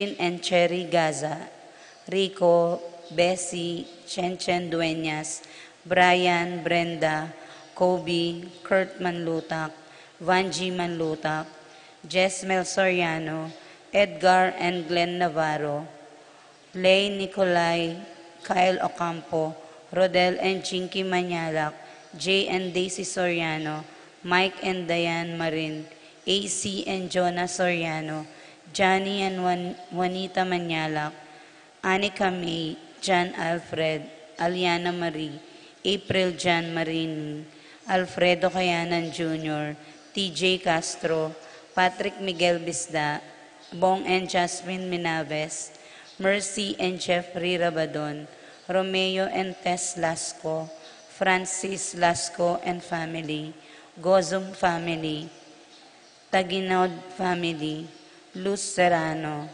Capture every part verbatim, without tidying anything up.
Jean and Cherry Gaza, Rico, Bessie, Chen Chen Dueñas, Brian, Brenda, Kobe, Kurt Manlutak, Vanji Manlutak, Jesmel Soriano, Edgar and Glenn Navarro, Lay Nicolai, Kyle Ocampo, Rodel and Jinky Manyalak, Jay and Daisy Soriano, Mike and Diane Marin, A C and Jonah Soriano, Johnny and Juan- Juanita Manyalak, Anika May, John Alfred, Aliana Marie, April John Marini, Alfredo Kayanan Junior, T J Castro, Patrick Miguel Bisda, Bong and Jasmine Minaves, Mercy and Jeffrey Rabadon, Romeo and Tess Lasco, Francis Lasco and family, Gozum family, Taginod family, Luz Serrano,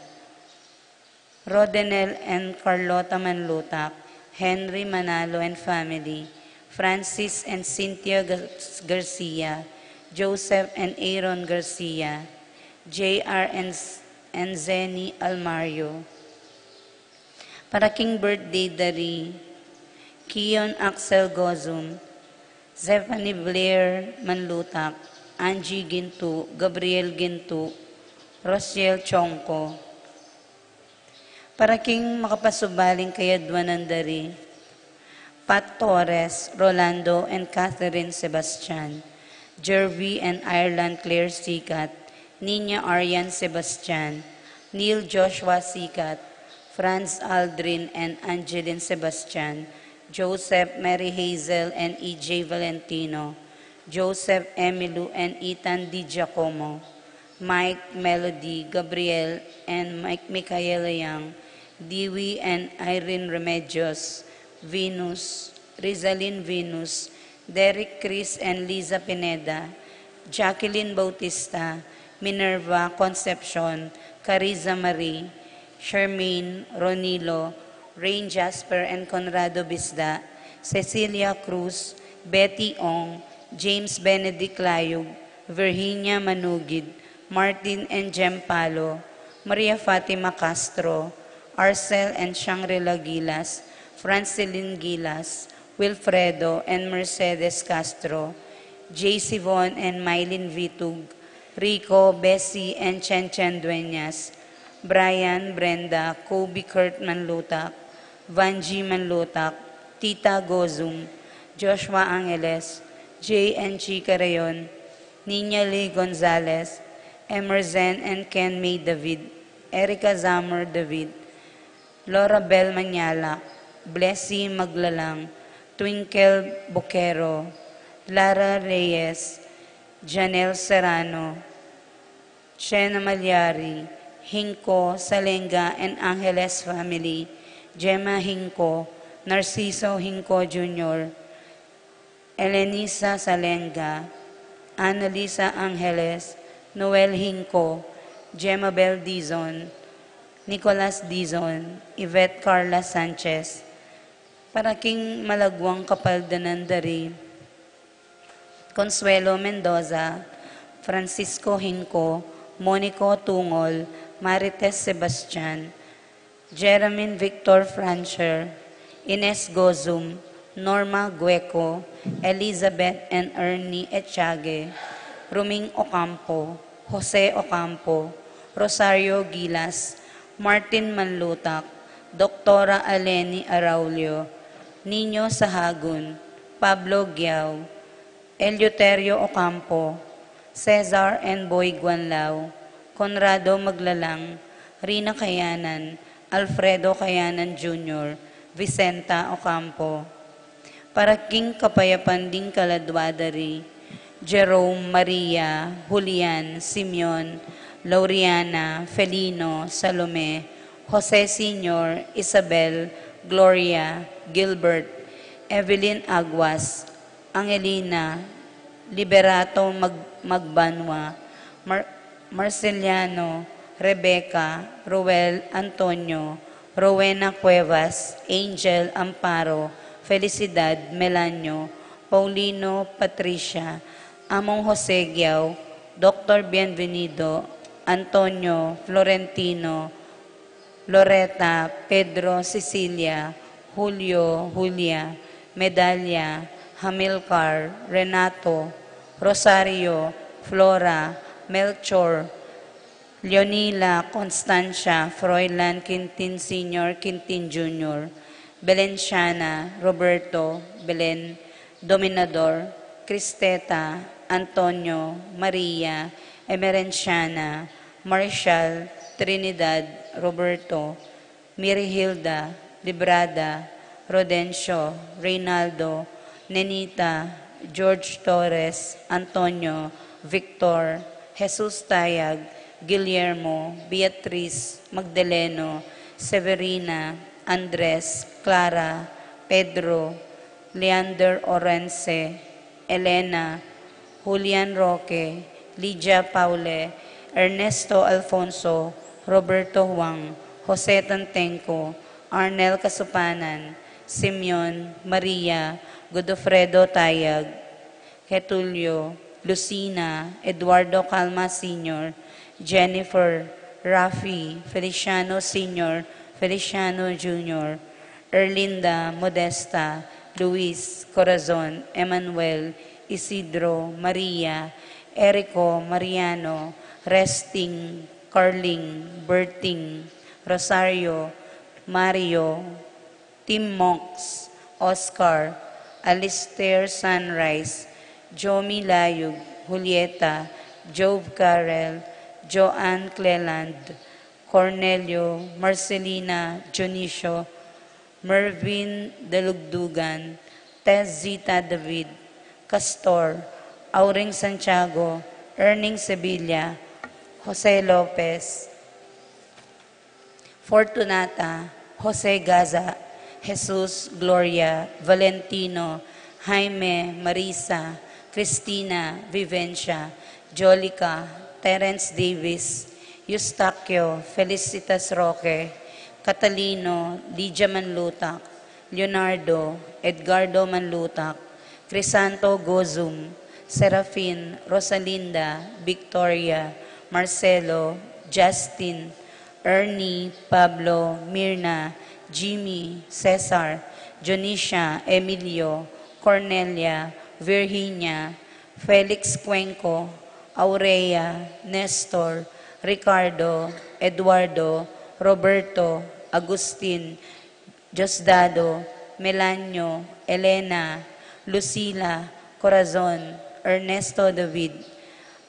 Rodenel and Carlota Manlutak, Henry Manalo and family, Francis and Cynthia Gar- Garcia, Joseph and Aaron Garcia, J R and, and Zenny Almario. Para king birthday da ri Kion Axel Gozum, Zephanie Blair Manlutak, Angie Gintu, Gabriel Gintu, Rosiel Chongco. Para king makapasubaling kayadwanan da ri Pat Torres, Rolando and Catherine Sebastian, Jervy and Ireland Claire Sikat, Nina Arian Sebastian, Neil Joshua Sikat, Franz Aldrin and Angeline Sebastian, Joseph, Mary Hazel and E J Valentino, Joseph, Emilu and Ethan Di Giacomo, Mike, Melody, Gabriel and Mike, Michaela Young, Dewey and Irene Remedios, Venus, Rizalin Venus, Derek, Chris and Liza Pineda, Jacqueline Bautista, Minerva Concepcion, Cariza Marie, Shermaine, Ronilo, Rain Jasper and Conrado Bisda, Cecilia Cruz, Betty Ong, James Benedict Layug, Virginia Manugid, Martin and Jem Palo, Maria Fatima Castro, Arcel and Shangri-La Gilas, Francilin Gilas, Wilfredo and Mercedes Castro, J C Von and Mylene Vitug, Rico, Bessie and Chen Chen Dueñas, Brian, Brenda, Kobe, Kurt Manlutak, Vanji Manlutak, Tita Gozum, Joshua Angeles, Jay and Chica Rayon, Nina Lee Gonzalez, Emerson and Ken May David, Erica Zamor David, Laura Bell Manyalak, Blessy Maglalang, Twinkle Boquero, Lara Reyes, Janelle Serrano, Shena Malyari, Hinco, Salenga and Angeles family, Gemma Hinco, Narciso Hinco Junior, Elenisa Salenga, Annalisa Angeles, Noel Hinco, Gemma Bel Dizon, Nicolas Dizon, Yvette Carla Sanchez. Para king malagwang kapaldanan da ri Consuelo Mendoza, Francisco Hinco, Monico Tungol, Marites Sebastian, Jeramin Victor Francher, Ines Gozum, Norma Gueco, Elizabeth and Ernie Echage, Ruming Ocampo, Jose Ocampo, Rosario Gilas, Martin Manlutak, Doktora Aleni Araulio, Nino Sahagun, Pablo Guiao, Eleuterio Ocampo, Cesar and Boy Guanlao, Conrado Maglalang, Rina Kayanan, Alfredo Kayanan Junior, Vicenta Ocampo. Para king kapayapan ding kaladwa da ri Jerome, Maria, Julian, Simeon, Lauriana, Felino, Salome, Jose Senior, Isabel, Gloria, Gilbert, Evelyn Aguas, Angelina, Liberato Mag- Magbanwa, Mar- Marceliano, Rebecca, Roel Antonio, Rowena Cuevas, Angel Amparo, Felicidad Melanio, Paulino Patricia, Among Jose Guiao, Doktor Bienvenido, Antonio, Florentino, Loreta, Pedro, Cecilia, Julio, Julia, Medalia, Hamilcar, Renato, Rosario, Flora, Melchor, Leonila, Constancia, Froilan, Quintin Senior, Quintin Junior, Belenciana, Roberto, Belen, Dominador, Cristeta, Antonio, Maria, Emerenciana, Marshall, Trinidad, Roberto, Mirihilda, Librada, Rodencio, Reynaldo, Nenita, George Torres, Antonio, Victor, Jesus Tayag, Guillermo, Beatriz, Magdaleno, Severina, Andres, Clara, Pedro, Leander Orense, Elena, Julian Roque, Lydia Paule, Ernesto Alfonso, Roberto Juan, Jose Tantenco, Arnel Casupanan, Simeon, Maria, Godofredo Tayag, Getulio, Lucina, Eduardo Calma Senior, Jennifer, Rafi, Feliciano Senior, Feliciano Junior, Erlinda, Modesta, Luis, Corazon, Emmanuel, Isidro, Maria, Erico, Mariano, Resting, Carling, Berting, Rosario, Mario, Tim Monks, Oscar, Alistair Sunrise, Jomi Layug, Julieta, Job Carel, Joanne Cleland, Cornelio, Marcelina, Dionisio, Mervin Dalugdugan, Tez Zita David, Castor, Auring Santiago, Erning Sevilla, Jose Lopez, Fortunata, Jose Gaza, Jesus, Gloria, Valentino, Jaime, Marisa, Cristina, Vivencia, Jolica, Terence Davis, Eustaquio, Felicitas Roque, Catalino, Lydia Manlutak, Leonardo, Edgardo Manlutak, Crisanto Gozum, Serafin, Rosalinda, Victoria, Marcelo, Justin, Ernie, Pablo, Mirna, Jimmy, Cesar, Dionisia, Emilio, Cornelia, Virginia, Felix Cuenco, Aurea, Nestor, Ricardo, Eduardo, Roberto, Agustin, Diosdado, Melanio, Elena, Lucila, Corazon, Ernesto David,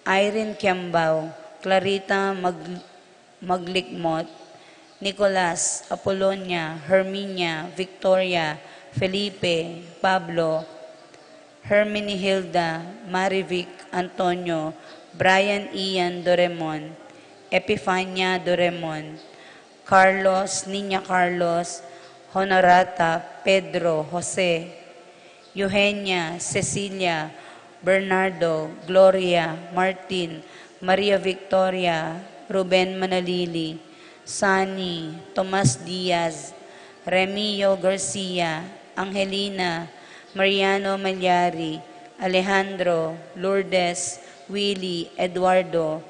Irene Kiambao, Clarita Mag-, Maglikmot, Nicolas, Apolonia, Herminia, Victoria, Felipe, Pablo, Herminihilda, Marivic, Antonio, Brian Ian Doremon, Epifania Doremon, Carlos, Niña Carlos, Honorata, Pedro, Jose, Eugenia, Cecilia, Bernardo, Gloria, Martin, Maria Victoria, Ruben Manalili, Sani, Tomas Diaz, Remio Garcia, Angelina, Mariano Malyari, Alejandro, Lourdes, Willy, Eduardo,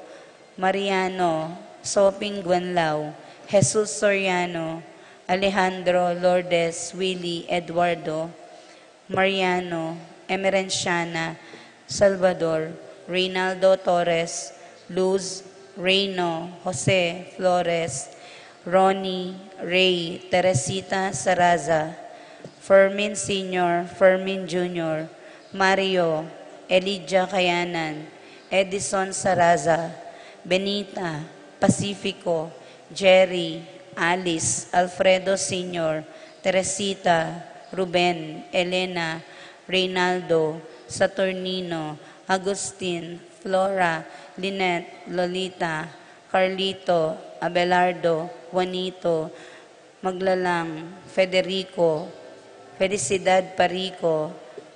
Mariano, Soping Guanlao, Jesus Soriano, Alejandro, Lourdes, Willy, Eduardo, Mariano, Emerenciana, Salvador, Reynaldo Torres, Luz, Reyno, Jose, Flores, Ronnie, Rey, Teresita Saraza, Fermin Senior, Fermin Junior, Mario, Elijah Kayanan, Edison Saraza, Benita, Pacifico, Jerry, Alice, Alfredo Senior, Teresita, Ruben, Elena, Reynaldo, Saturnino, Agustin, Flora, Lynette, Lolita, Carlito, Abelardo, Juanito, Maglalang, Federico, Felicidad Parico,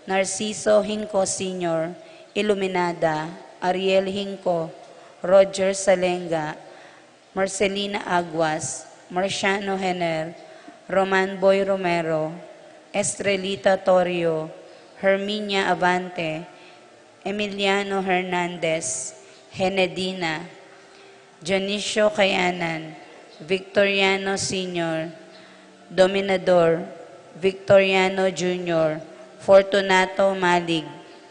Narciso Hinco Senior, Iluminada, Ariel Hinco, Roger Salenga, Marcelina Aguas, Marciano Hener, Roman Boy Romero, Estrelita Torrio, Herminia Avante, Emiliano Hernandez, Henedina, Dionisio Kayanan, Victoriano Senior, Dominador, Victoriano Junior, Fortunato Malig,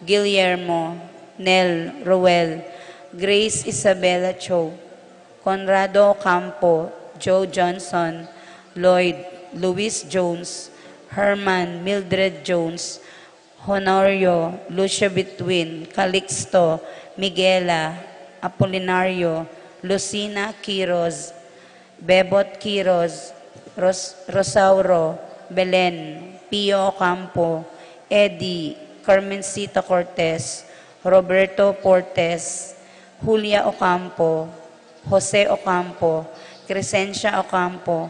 Guillermo, Nel, Roel, Grace Isabella Cho, Conrado Ocampo, Joe Johnson, Lloyd, Luis Jones, Herman, Mildred Jones, Honorio, Lucio Bitwin, Calixto, Miguela, Apolinario, Lucina Quiroz, Bebot Quiroz, Ros-, Rosauro, Belen, Pio Ocampo, Eddie, Carmencita Cortez, Roberto Portes, Julia Ocampo, Jose Ocampo, Crescencia Ocampo,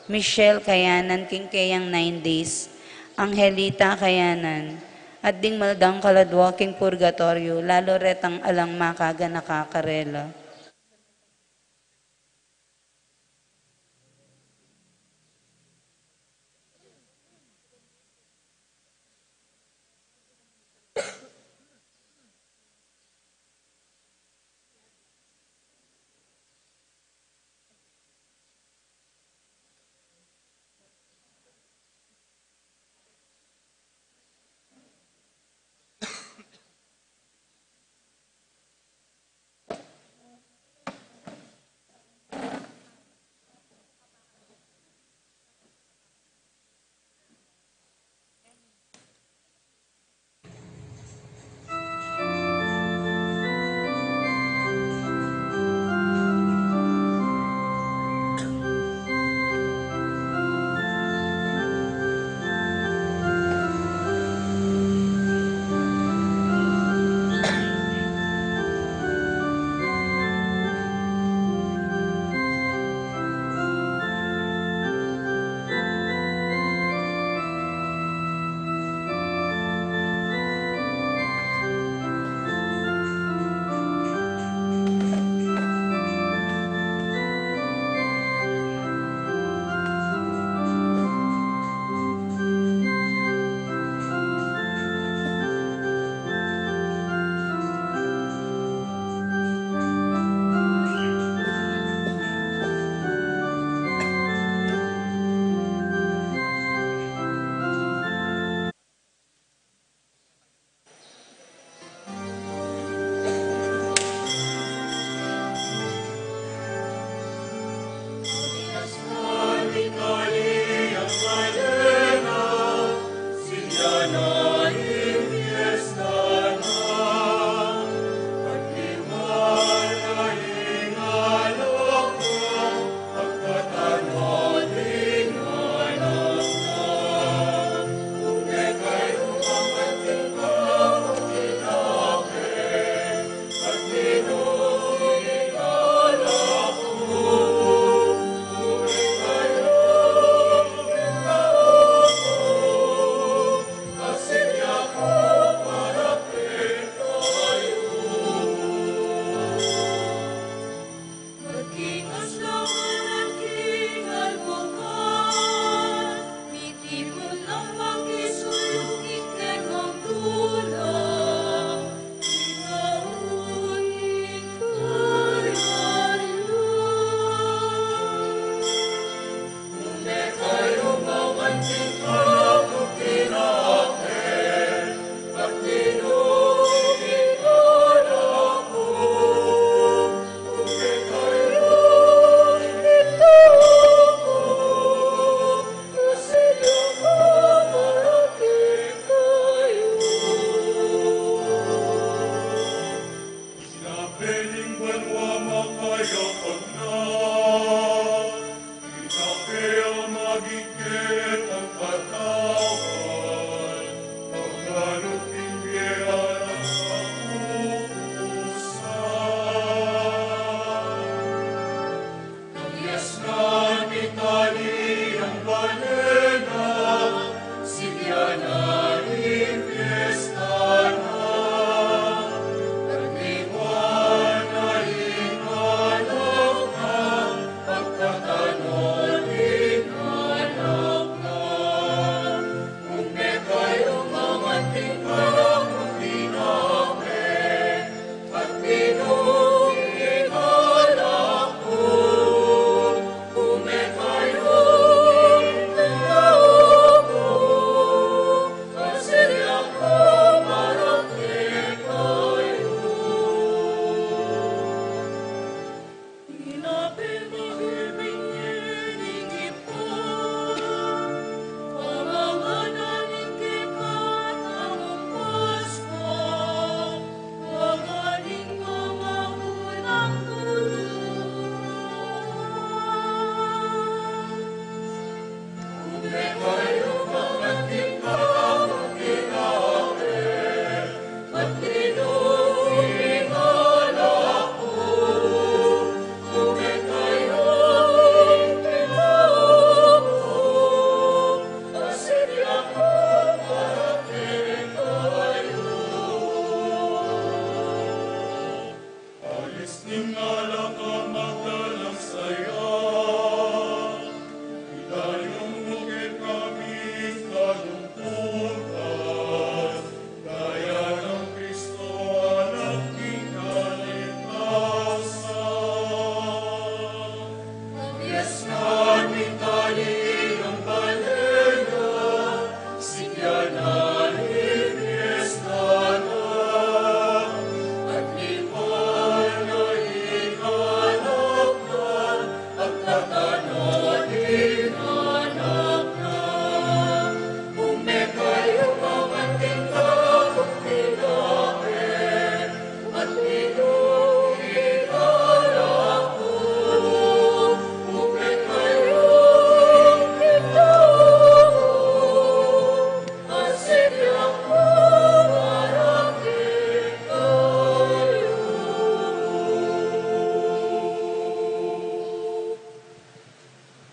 Michelle Kayanan king keyang nine days, Angelita Kayanan, at ding maldang kaladwa king purgatoryo, lalo retang alang makaganaka karela.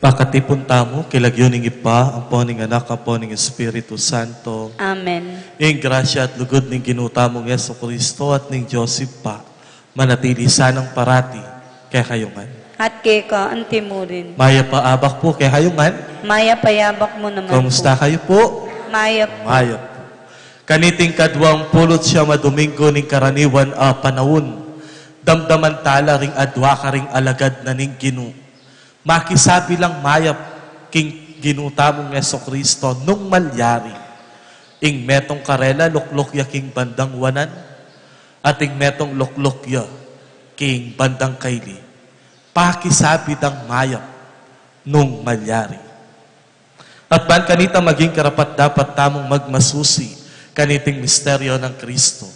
Pakatipun tamu king lagyu ning Ibpa, ampo ning Anak, ampo ning Espiritu Santo. Amen. Ing grasya at lugud ning Ginu tamung Jesucristo at ning Dios Ibpa manatili sanang parati kekayu ngan. At keka antimurin. Mayap a abak pu kekayu ngan. Mayap a abak mu naman pu. Kamusta kayu pu? Mayap pu. Mayap pu. Kaniting kadwang pulu't siyam a Domingo ning karaniwan a panaun, damdaman tala ring adwa karing alagad na ning Ginu. Makisabi lang mayap king Ginu tamung Jesucristo nung malyari. Ing metung karela lukluk ya king bandang wanan, at ing metung lukluk ya king bandang kaili. Pakisabi dang mayap nung malyari. At ban kanita maging karapat-dapat tamung magmasusi kaniting misteryo nang Kristo,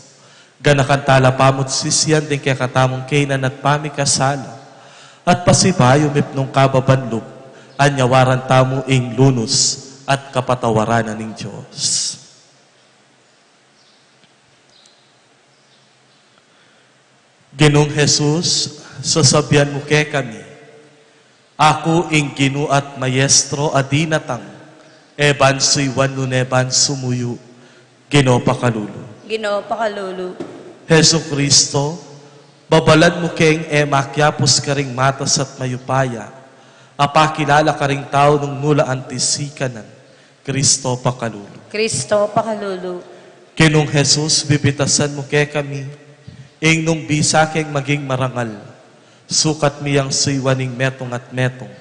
ganakan tala pamu't sisian ding kekatamung kainan at pamikasala, at pasibayu mipnung kababan lub, anyawaran tamu ing lunus at kapatawaran na ning Dios. Ginung Jesus, sasabian mu kekami, "Aku ing Ginu at Maestro a dinatang, e ban suyuan nune ban sumuyu." Ginu pakalulu. Ginu pakalulu. Jesucristo, babalan mu keng e makiapus karing matas at mayupaya, apakilala karing tau nung nu la anti sikanan. Kristo pakalulu. Kristo pakalulu. Ginung Jesus, bibitasan mu kekami ing nung bisa keng maging marangal, sukat mi yang suyuan ing metung at metung.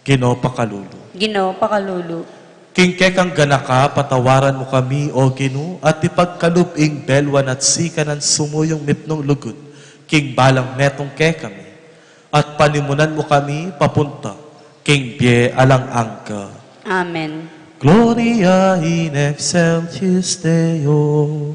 Ginu pakalulu. Ginu pakalulu. King kekang ganaka, patawaran mu kami, O Ginu, at ipagkalub ing belwan at sikanan sumuyung mipnung lugud king balang metung kekami, at panimunan mu kami papunta king bie alang angga. Amen. Gloria in excelsis Deo.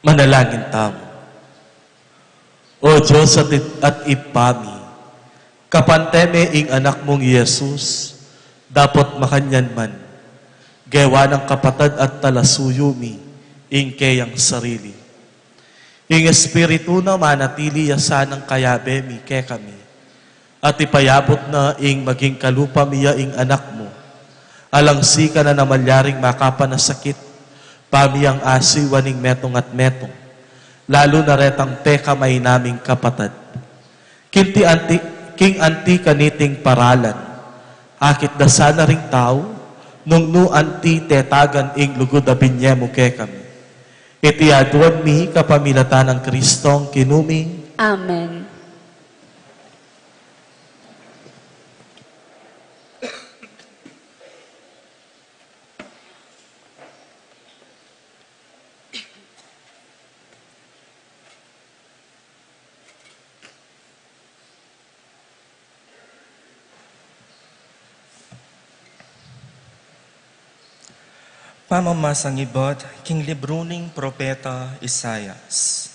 Manalangin tamu. O Dios at, at Ibpa mi, kapante me ing Anak mung Jesus, dapot makanyan man, gewa nang kapatad at talasuyu mi ing keyang sarili. Ing Espiritu na manatili ya sanang kayabe mi kekami, at ipayabut na ing maging kalupa mi ya ing Anak mu. Alang sika na namalyaring makapanasakit, pamiyang asiwa ning metung at metung, lalu na retang pekamay naming kapatad. Kinti anti, king anti kaniting paralan, akit da sana ring tau, nung nu anti tetagan ing lugud a binye mu kekami. Iti aduan mi kapamilatan nang Kristong Ginu mi. Amen. Pamamasang ibat king libru ning propeta Isaias.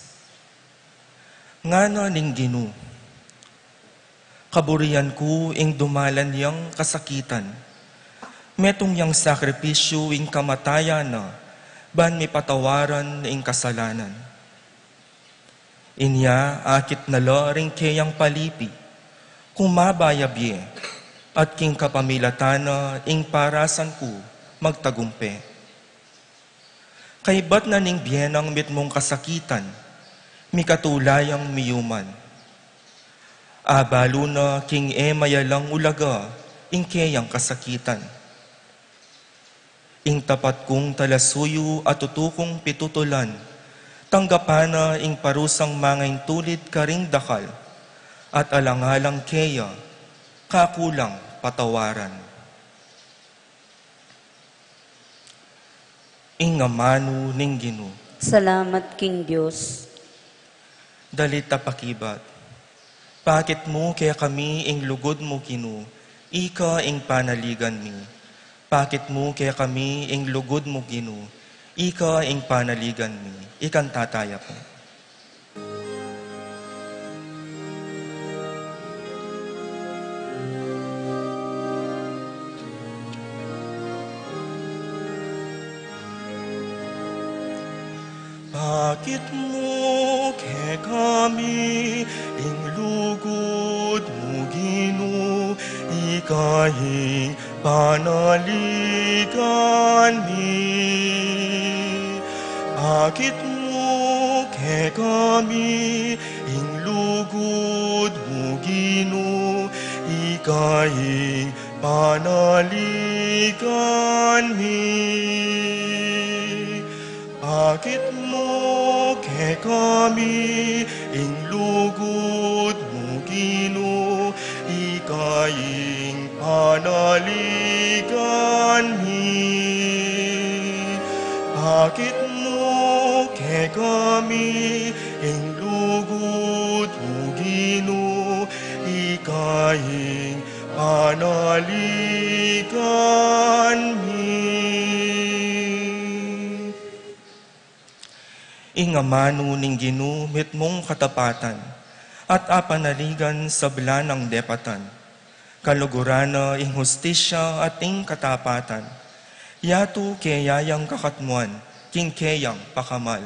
Ngana ning Ginu, kaburian ku ing dumalan yang kasakitan, metung yang sakripisyu ing kamatayan na, ban mipatawaran ing kasalanan. Inya akit na la ring keyang palipi, kumaba ya bie, at king kapamilatan na ing parasan ku magtagumpe. Kaybat na ning bie nang mitmung kasakitan, mikatula yang miyuman. Abalu na king e mayalang ulaga ing keyang kasakitan. Ing tapat kung talasuyu a tutu kung pitutulan, tanggapan na ing parusang mangaintulid karing dakal, at alang-alang keya, kaku lang patawaran. Ing amanu ning Ginu. Salamat king Dios. Dalit a pakibat. Pakit mu kekami ing lugud mu, Ginu, ika ing panaligan mi. Pakit mu kekami ing lugud mu, Ginu, ika ing panaligan mi. Ikanta taya pu. Pakit mu kekami ing lugud mu, Ginu, ika ing panaligan mi. Pakit mu kekami ing lugud mu, Ginu, ika ing panaligan mi. Pakit mu kekami ing lugud mu, Ginu, ika ing panaligan mi. Pakit mu kekami ing lugud mu, Ginu, ika ing panaligan mi. Ing amanu ning Ginu mitmung katapatan, at apanaligan sabla nang depatan. Kaluguran na ing hustisya at ing katapatan. Yatu keya yang kakatmuan, king keyang pakamal.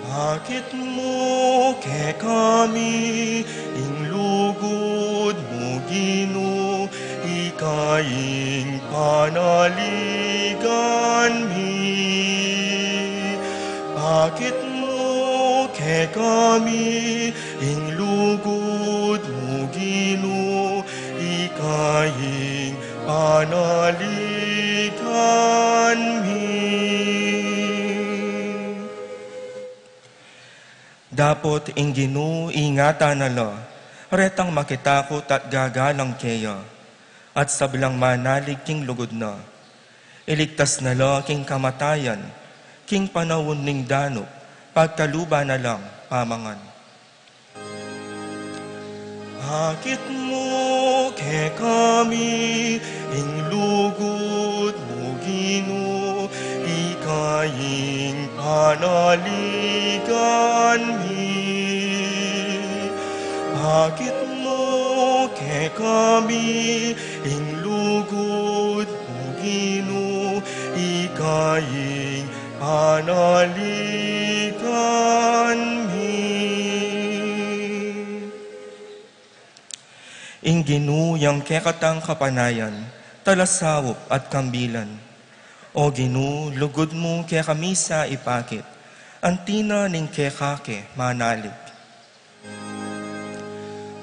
Pakit mu kekami ing lugud mu, Ginu, ika ing panaligan mi. Pakit mu kekami ing lugud mu, Ginu, ika ing panaligan mi. Dapot ing Ginu ingatan na la retang makitakut at gagalang keya, at sablang manalig king lugud na. Iligtas na la king kamatayan, king panaun ning danup, pagkaluban na lang pamangan. Pakit mu kekami ing lugud mu, Ginu, ika ing panaligan mi. Pakit mu kekami ing lugud mu, Ginu, ika ing panaligan mi. Ing Ginu yang kekatang kapanayan, talasaup at kambilan. O Ginu, lugud mu kekami sa ipakit, anti na ning keka ke manalig.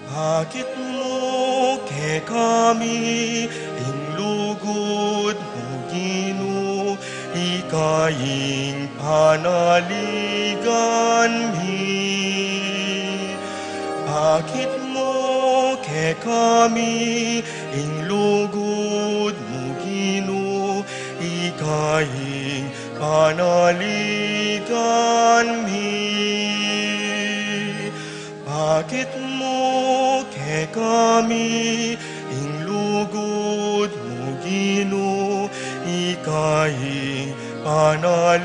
Pakit mu kekami ing lugud mu, Ginu, ika ing panaligan mi. Pakit mu kekami ing lugud mu, Ginu, ika ing panaligan mi. Pakit mu kekami ing lugud mu, Ginu, ika ing panaligan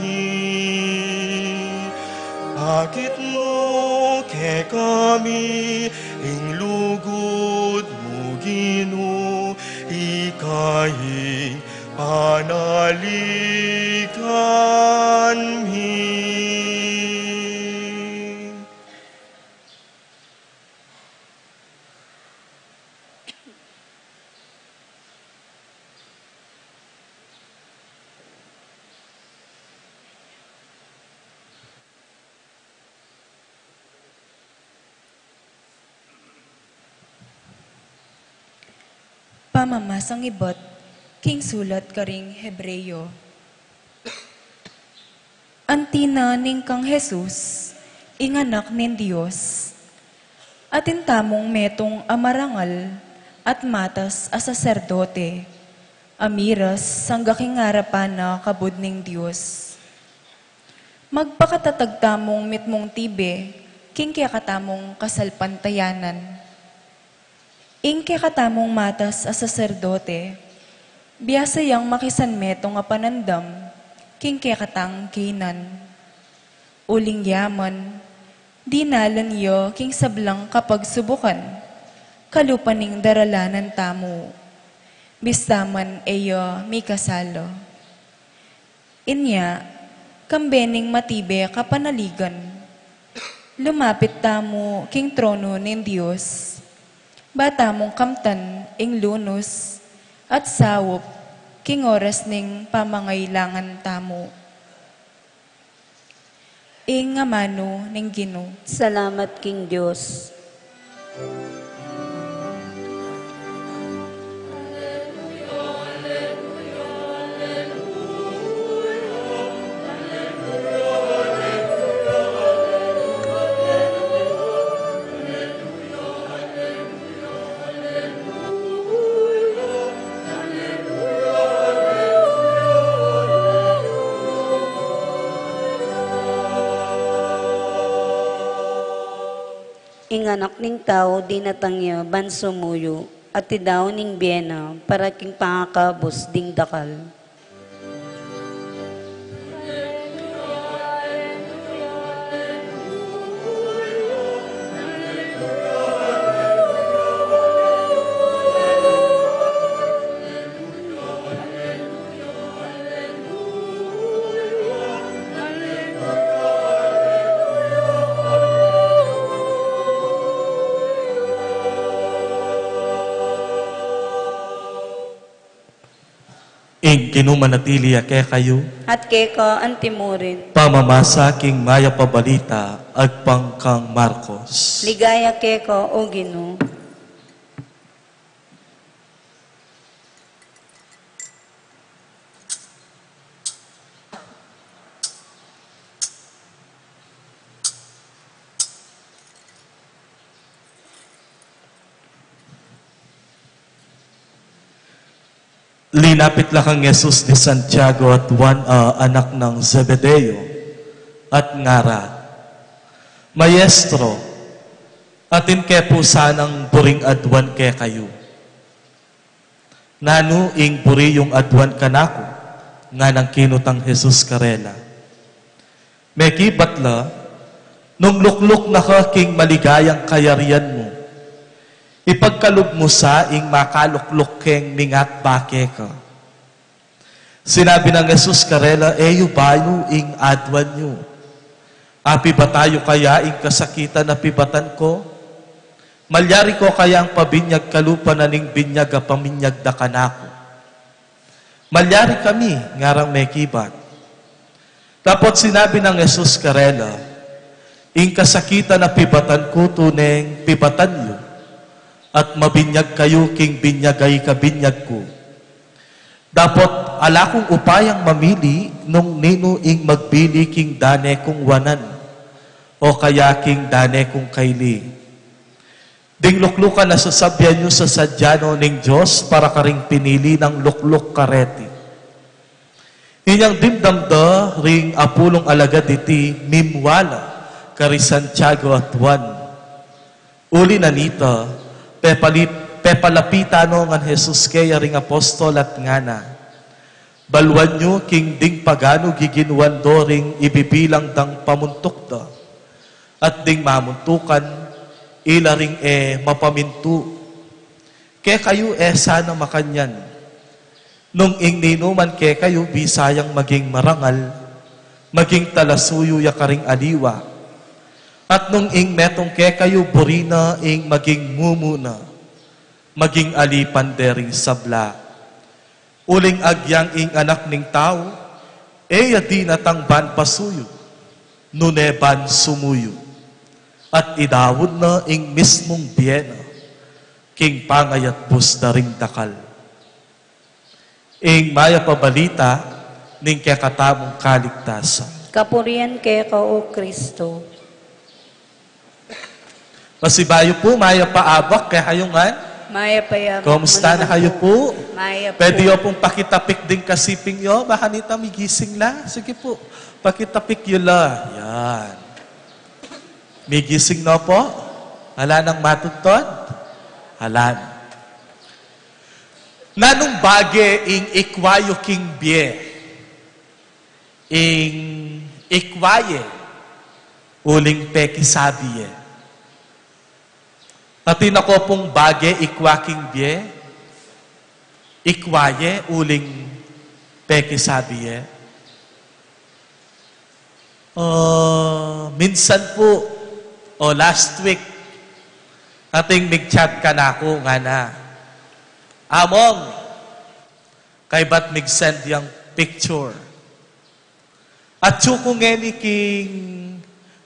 mi. Pakit mu kekami ing lugud mu, Ginu, ika ing panaligan mi. Pamamasang ibat king sulat karing Hebreo. Anti na ning kang Jesus, ing Anak ning Dios, atin tamung metung a marangal at matas a saserdote, a miras angga king arapan na kabud ning Dios. Magpakatatag tamung mitmung tibe king kekatamung kasalpantayanan. Ing kekatamung matas a saserdote, biasa yang makisanmetung a panandam king kekatang kaynan. Uling ya man, dinalan ya king sablang kapagsubukan, kalupa ning daralanan tamu. Bista man e ya mikasala. Inya, kambe ning matibe a kapanaligan, lumapit tamu king tronu ning Dios, ba tamung kamtan ing lunus at saup king oras ning pamangailangan tamu. Ing amanu ning Ginu. Salamat king Dios. Ing Anak ning Tau, dinatang ya ban sumuyu at idaun ing bie na para king pangakabus ding dakal. Ing Ginu manatili ya kekayu. At keka antimurin. Pamamasa king Mayap a Balita agpang kang Marcos. Ligaya keka, O Ginu. Linapit la kang Jesus ni Santiago at Juan, a anak nang Zebedeo, at ngara, Maestro, atin ke pu sanang buring aduan kekayu. Nanu ing buri yung aduan kanaku? Nganang kinutang Jesus karela. Mekibat la, nung lukluk na ka king maligayang kayarian mu, ipagkalub mu sa ing makalukluk keng mingatbake ka. Sinabi nang Jesus karela, E yu balu ing aduan yu. Apibata yu kaya ing kasakitan a pibatan ku? Malyari ku kayang pabinyag kalupa na ning binyag a paminyag da kanaku? Malyari kami, ngarang mekibat. Dapot sinabi nang Jesus karela, Ing kasakitan a pibatan ku tuneng pibatan yu, at mabinyag kayu king binyag a ikabinyag ku. Dapot ala kung upayang mamili nung ninu ing magbili king dane kung wanan, o kaya king dane kung kaili. Ding luklukan a sasabian yu, sasadya no ning Dios para karing pinili nang lukluk kareti. Inyang dimdam da ring apulung alagad iti, mimwala kari Santiago at Juan. Uli na nita, pepali-, pepalapitan no ngan Jesus keya ring apostol at ngana, Baluan yu king ding paganu giginuan do ring ibibilang dang pamuntuk da, at ding mamuntukan, ila ring e mapamintu. Kekayu e sana makanyan. Nung ing ninuman kekayu bisa yang maging marangal, maging talasuyu ya karing aliwa. At nung ing metung kekayu buri na ing maging mumuna, maging alipan de ring sabla. Uling agyang ing Anak ning Tau, e ya dinatang ban pasuyu, nune ban sumuyu, at idaun na ing mismung bie na king pangayatbus da ring dakal. Ing Mayap a Balita ning kekatamung kaligtasan. Kapurian keka, O Kristo. Pasibayu pu, mayap a abak kekayu ngan. Mayap a abak. Kumusta na kayu pu? Mayap pu. Pwede yu pung pakitapik ding kasiping yu, baka nita migising la. Sige pu, pakitapik yu la. Yan. Migising no pu? Ala nang matudtud? Ala na. Nanung bage ing ikwa yu king bie? Ing ikwa ye, uling pekisabi ye. Atin na ku pung bage ikwa king bie, ikwa ye, uling pekisabi ye. Ah, minsan pu, o last week, atin mig-chat kanaku, ngana, Among, kaybat mig-send yang picture. Atyu ku ngeni king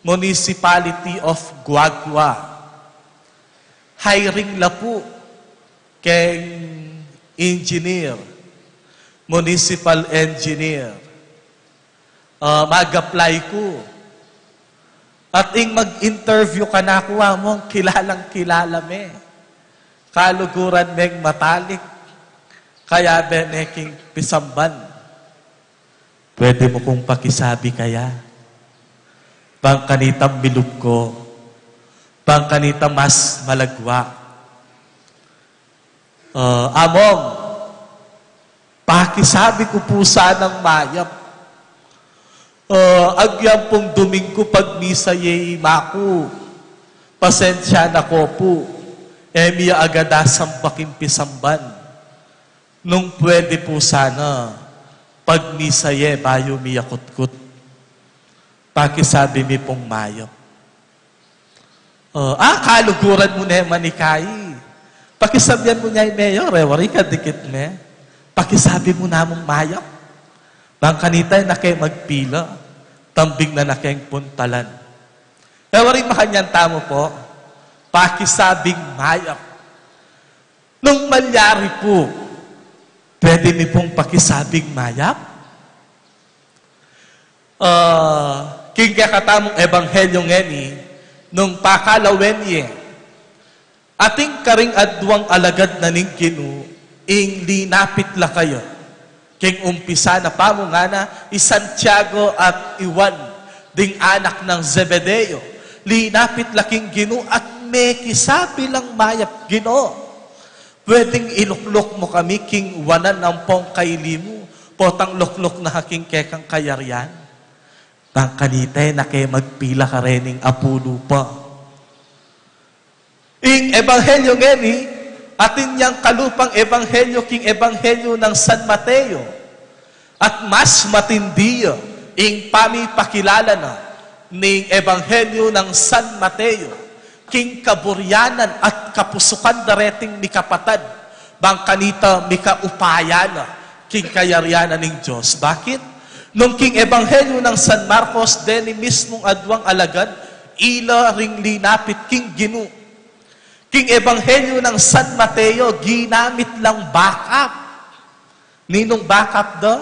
Municipality of Guagua. Hiring la pu keng engineer, municipal engineer. Ah, mag-apply ku. At ing mag-interview kanaku, Among, kilalang-kilala me. Kaluguran meng matalik. Kayabe ne king pisamban. Pwede mu kung pakisabi kaya? Bang kanita milub ku, Bang kanita mas malagwa. Ah, Among, pakisabi ku pu sanang mayap. Ah, agyang pung Duminggu pagmisa ye i ma ku. Pasensya na ko pu. E mi ya agad asamba king pisamban. Nung pwede pu sana, pagmisa ye bayu mi ya kutkut. Pakisabi mi pung mayap. O, ah, kaluguran mu ne man i kai. Pakisabian mu ne i mayor, e wari kadikit me. Pakisabi mu namung mayap. Bang kanita e na ke magpila, tambing na na keng puntalan. E wari makanyan tamu pu, pakisabing mayap. Nung malyari pu, pwede mi pung pakisabing mayap? Ah, king kekatamung ebanghelyo ngeni, nung pakalawen ye, atin karing aduang alagad na ning Ginu, ing linapit la kaya. King umpisa na pa mu ngana, i Santiago at i Juan, ding anak nang Zebedeo, linapit la king Ginu at mekisabi lang mayap, Ginu, pwedeng ilukluk mu kami king wanan ampong kaili mu, potang lukluk na ka king kekang kayarian? Bang kanita e na ke magpila karening apu lupa. Ing ebanghelyo ngeni, atin yang kalupang ebanghelyo king ebanghelyo nang San Mateo. At mas matindi ya, ing pamipakilala na ning ebanghelyo nang San Mateo king kaburyanan at kapusukan da reting mikapatad, bang kanita mikaupayan na king kayarian na ning Dios. Bakit? Nung king ebanghelyo nang San Marcos, deni mismung aduang alagad, ila ring linapit king Ginu. King ebanghelyo nang San Mateo, ginamit lang backup. Ninung backup da?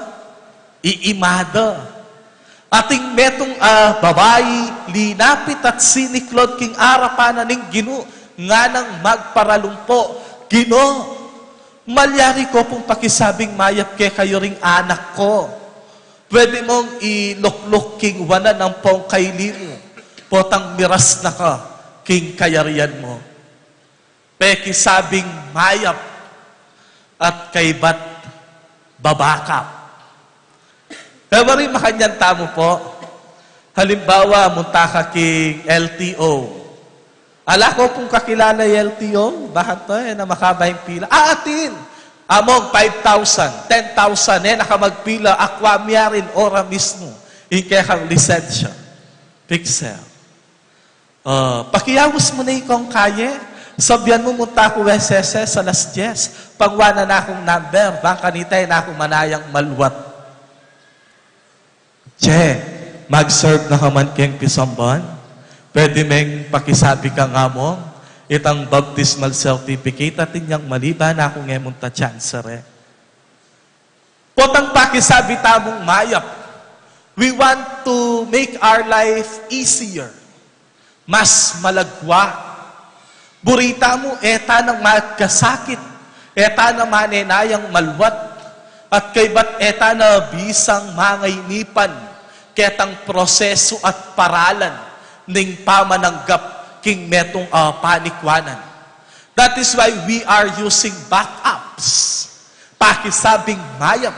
I ima da. Atin metung a babai, linapit at siniklaud king arapan na ning Ginu, nganang magparalumpu, Ginu, malyari ko pung pakisabing mayap kekayu ring anak ku. Pwede mung ilukluk king wanan ampong kaili mu, potang miras na ka king kayarian mu. Pekisabing mayap at kaybat babackup. E wari makanyan tamu pu. Halimbawa, munta ka king L T O. Ala ku pung kakilala ing L T O, bakanita e na makaba ing pila. Ah, atin! Among five thousand, ten thousand, e na ka magpila, akwa mu ya rin ora mismu ing kekang lisensya. Pixel. Ah, pakiyaus mu ne ikong kaye, sabyan mu munta ku S S S alas dyes, pangwa na nakung number, bang kanita e na ku manayang malwat. Che, mag-serve na ka man keng pisamban? Pwede meng pakisabi kang Among, itang baptismal certificate atin yang maliban na kung e munta chancery. Potang pakisabi tamung mayap, we want to make our life easier. Mas malagwa. Buri tamu, e ta nang magkasakit, e ta na manenayang malwat, at kaybat e ta na bisang mangainipan ketang prosesu at paralan ning pamananggap king metung a panikwanan. That is why we are using backups. Pakisabing mayap.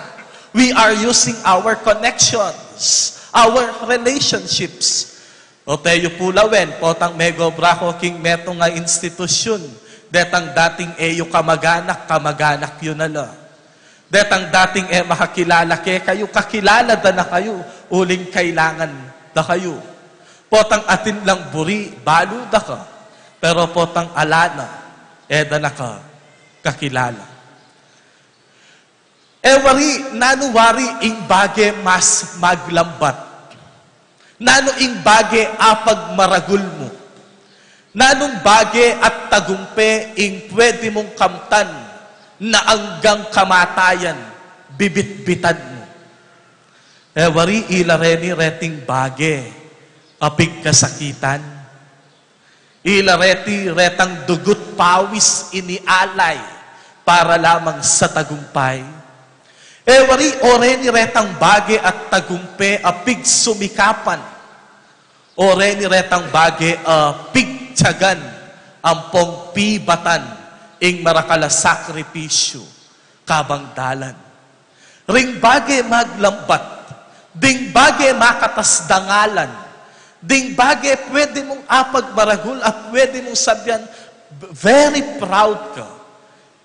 We are using our connections, our relationships. O teyu pu lawen, potang megobra ko king metung a institusyun, detang dating e yu kamaganak, kamaganak yu na la. Detang dating e makakilala kekayu, kakilala da na kayu, uling kailangan da kayu. Potang atin lang buri, balu da ka. Pero potang ala na, e da na ka kakilala. E wari, nanu wari ing bage mas maglambat? Nanu ing bage apag maragul mu? Nanung bage at tagumpe ing pwede mung kamtan na anggang kamatayan bibitbitan mu? E wari, ila reni reting bage a pigkasakitan. Ila reti retang dugut pawis inialay para lamang sa tagumpay. E wari, o reni retang bage at tagumpe a pigsumikapan. O reni retang bage a pig pigtiagan ampong pibatan ing marakal a sakripisyu kabang dalan. Ring bage maglambat, ding bage makatas dangalan, ding bage pwede mung apagmaragul a pwede mung sabian, very proud ka.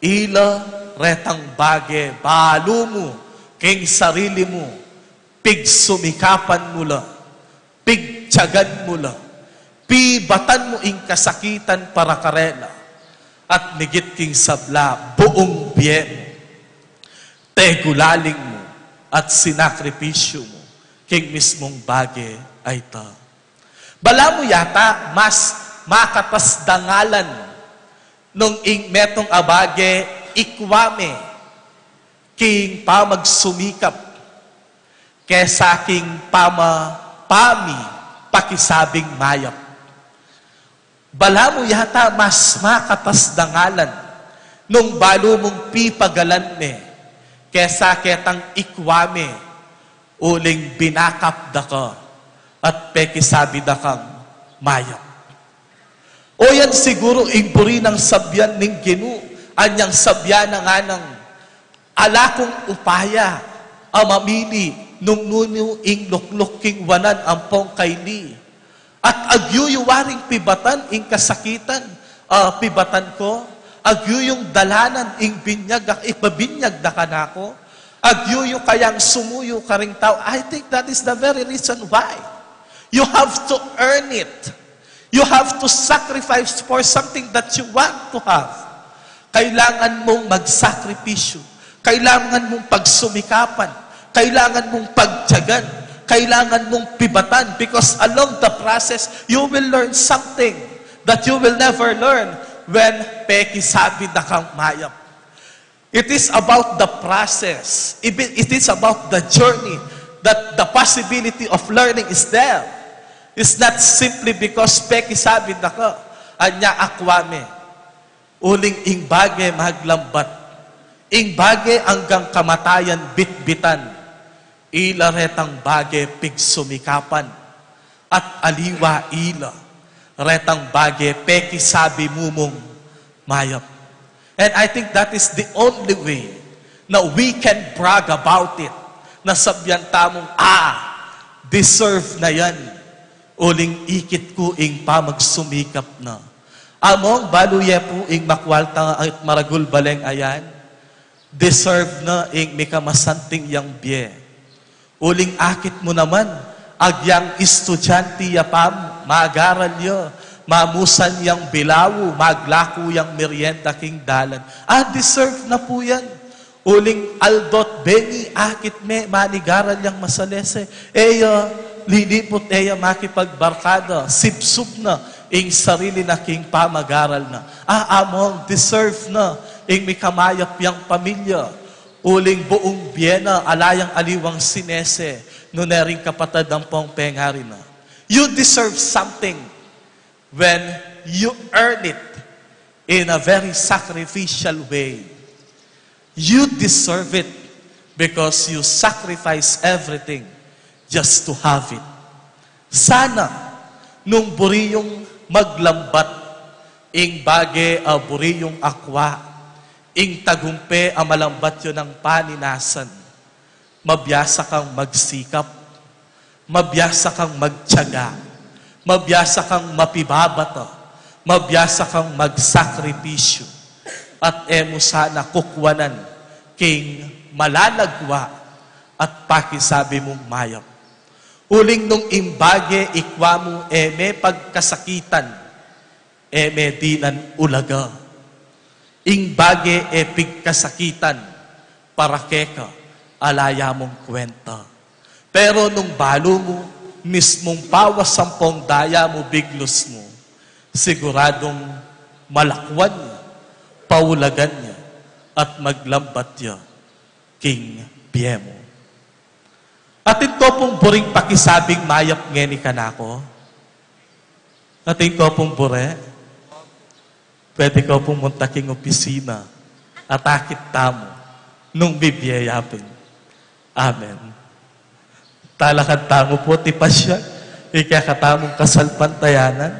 Ila retang bage balu mu king sarili mu, pigsumikapan mu la, pigtiagan mu la, pibatan mu ing kasakitan para karela, at migit king sabla, buung bie mu, tegulaling mu, at sinakripisyu mu king mismung bage a ita. Balamu yata mas makatas dangalan nung ing metung a bage ikwa me king pamagsumikap kesa king pama-, pamipakisabing mayap. Balamu yata mas makatas dangalan nung balu mung pipagalan me kesa ketang ikwa me uling binakap da ka at pekisabi da kang mayap. O yan siguru ing buri nang sabian ning Ginu, anyang sabian na nganang ala kung upaya a mamili nung nunu ing lukluk king wanan ampong kaili. At agyuyu waring pibatan ing kasakitan, ah, pibatan ko, agyuyung dalanan ing binyag, ipabinyag da kanaku, agyuyu kayang sumuyu karing tau. I think that is the very reason why you have to earn it. You have to sacrifice for something that you want to have. Kailangan mung magsakripisyu. Kailangan mung pagsumikapan. Kailangan mung pagtiagan. Kailangan mung pibatan, because along the process, you will learn something that you will never learn when pekisabi da kang mayap. It is about the process. It is about the journey that the possibility of learning is there. It's not simply because pekisabi da ka, anya akwa me. Uling ing bage maglambat, ing bage anggang kamatayan bitbitan, ila retang bage pigsumikapan, at aliwa ila retang bage pekisabi mu mung mayap. And I think that is the only way na we can brag about it, na sabian tamung, ah, deserve na yan. Uling ikit ku ing pamagsumikap na. Among balu ye pu ing makwalta at maragul baleng ayan, deserve na ing mikamasanting yang bie. Uling akit mu naman, agyang estudyante ya pa mu, magaral ya, mamusan yang bilawu, maglaku yang merienda king dalan. Ah, deserve na pu yan. Uling aldo't bengi, akit me, manigaral yang masalese. E ya liliput, e ya makipagbarkada, sibsub na ing sarili na king pamagaral na. Ah, among deserve na ing mikamayap yang pamilya. Uling buung bie na, ala yang aliwang sinese, nune ring kapatad ampong pengari na. You deserve something when you earn it in a very sacrificial way. You deserve it because you sacrifice everything just to have it. Sana, nung buri yung maglambat ing bage a buri yung akwa, ing tagumpe a malambat yu nang paninasan, mabiasa kang magsikap, mabiasa kang magtiyaga, mabiasa kang mapibabata, mabiasa kang magsakripisyu, at e mu sana kukwanan king malalagwa at pakisabi mung mayap. Uling nung ing bage ikwa mu e me pagkasakitan, e me dinan ulaga. Ing bage e pigkasakitan, para keka, ala ya mung kwenta. Pero nung balu mu, mismung pawas ampong daya mu, biglus mu, siguradung malakwan ya, paulagan ya, at maglambat ya king bie mu. Atin ko pung buring pakisabing mayap ngeni kanaku? Atin ko pung buri? Pwede ko pung munta king opisina at akit tamu nung bibie ya pin. Amen. Talakad tamu pu, tipasya ing kekatamung kasalpantayanan.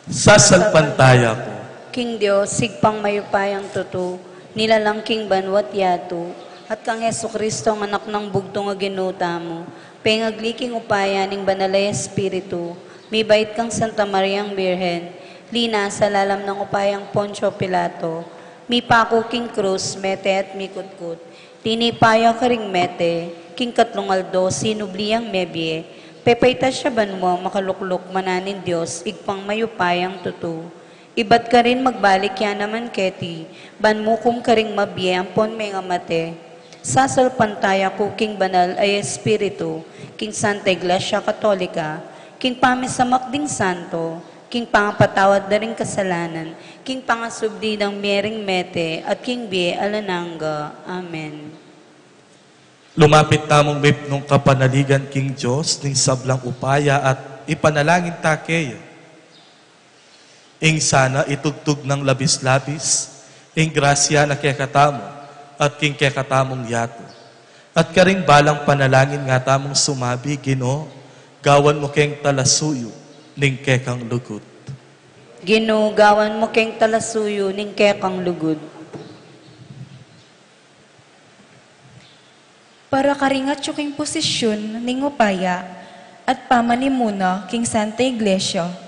Sasalpantaya ku king Dios, Ibpang mayupayang tutu, nilalang king banua't yatu, at kang Jesucristo, a Anak nang bugtung a Ginu tamu, pengagli king upaya ning Banal a Espiritu, mibait kang Santa Mariang Birhen, linasa lalam nang upayang Poncio Pilato, mipaku king krus, mete at mikutkut, tinipa ya karing mete, king katlung aldo sinubli yang mebie, pepaitas ya banua, makalukluk manan ning Dios, Ibpang mayupayang tutu. Ibat karin magbalik ya naman keti, ban mukum karing mabie ampon mengamate. Sasalpantaya ku king Banal a Espiritu, king Santa Iglesia Katolika, king pamisamak ding santo, king pangapatawad da ring kasalanan, king pangasubli dang mie ring mete, at king bie alang angga. Amen. Lumapit tamung mipnung kapanaligan king Dios ning sablang upaya at ipanalangin ta keya. Ing sana itugtug nang labis-labis ing grasya na kekatamu at king kekatamung yatu. At karing balang panalangin nga tamung sumabi, Ginu, gawan mu keng talasuyu ning kekang lugud. Ginu, gawan mu keng talasuyu ning kekang lugud. Para karing atyu king posisyun ning upaya at pamanimuna king Santa Iglesia.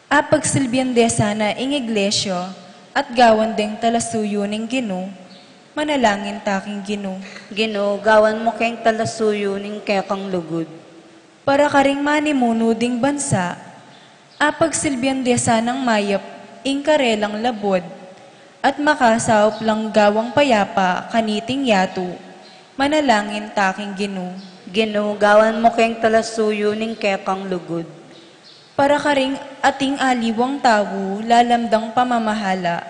Apagsilbian de sana ing Iglesia at gawan deng talasuyu ning Ginu, manalangin ta king Ginu. Ginu, gawan mu keng talasuyu ning kekang lugud. Para karing manimunu ding bansa, apagsilbian de sanang mayap ing karelang labud, at makasaup lang gawang payapa kaniting yatu, manalangin ta king Ginu. Ginu, gawan mu keng talasuyu ning kekang lugud. Para karing ating aliwang tau lalam dang pamamahala,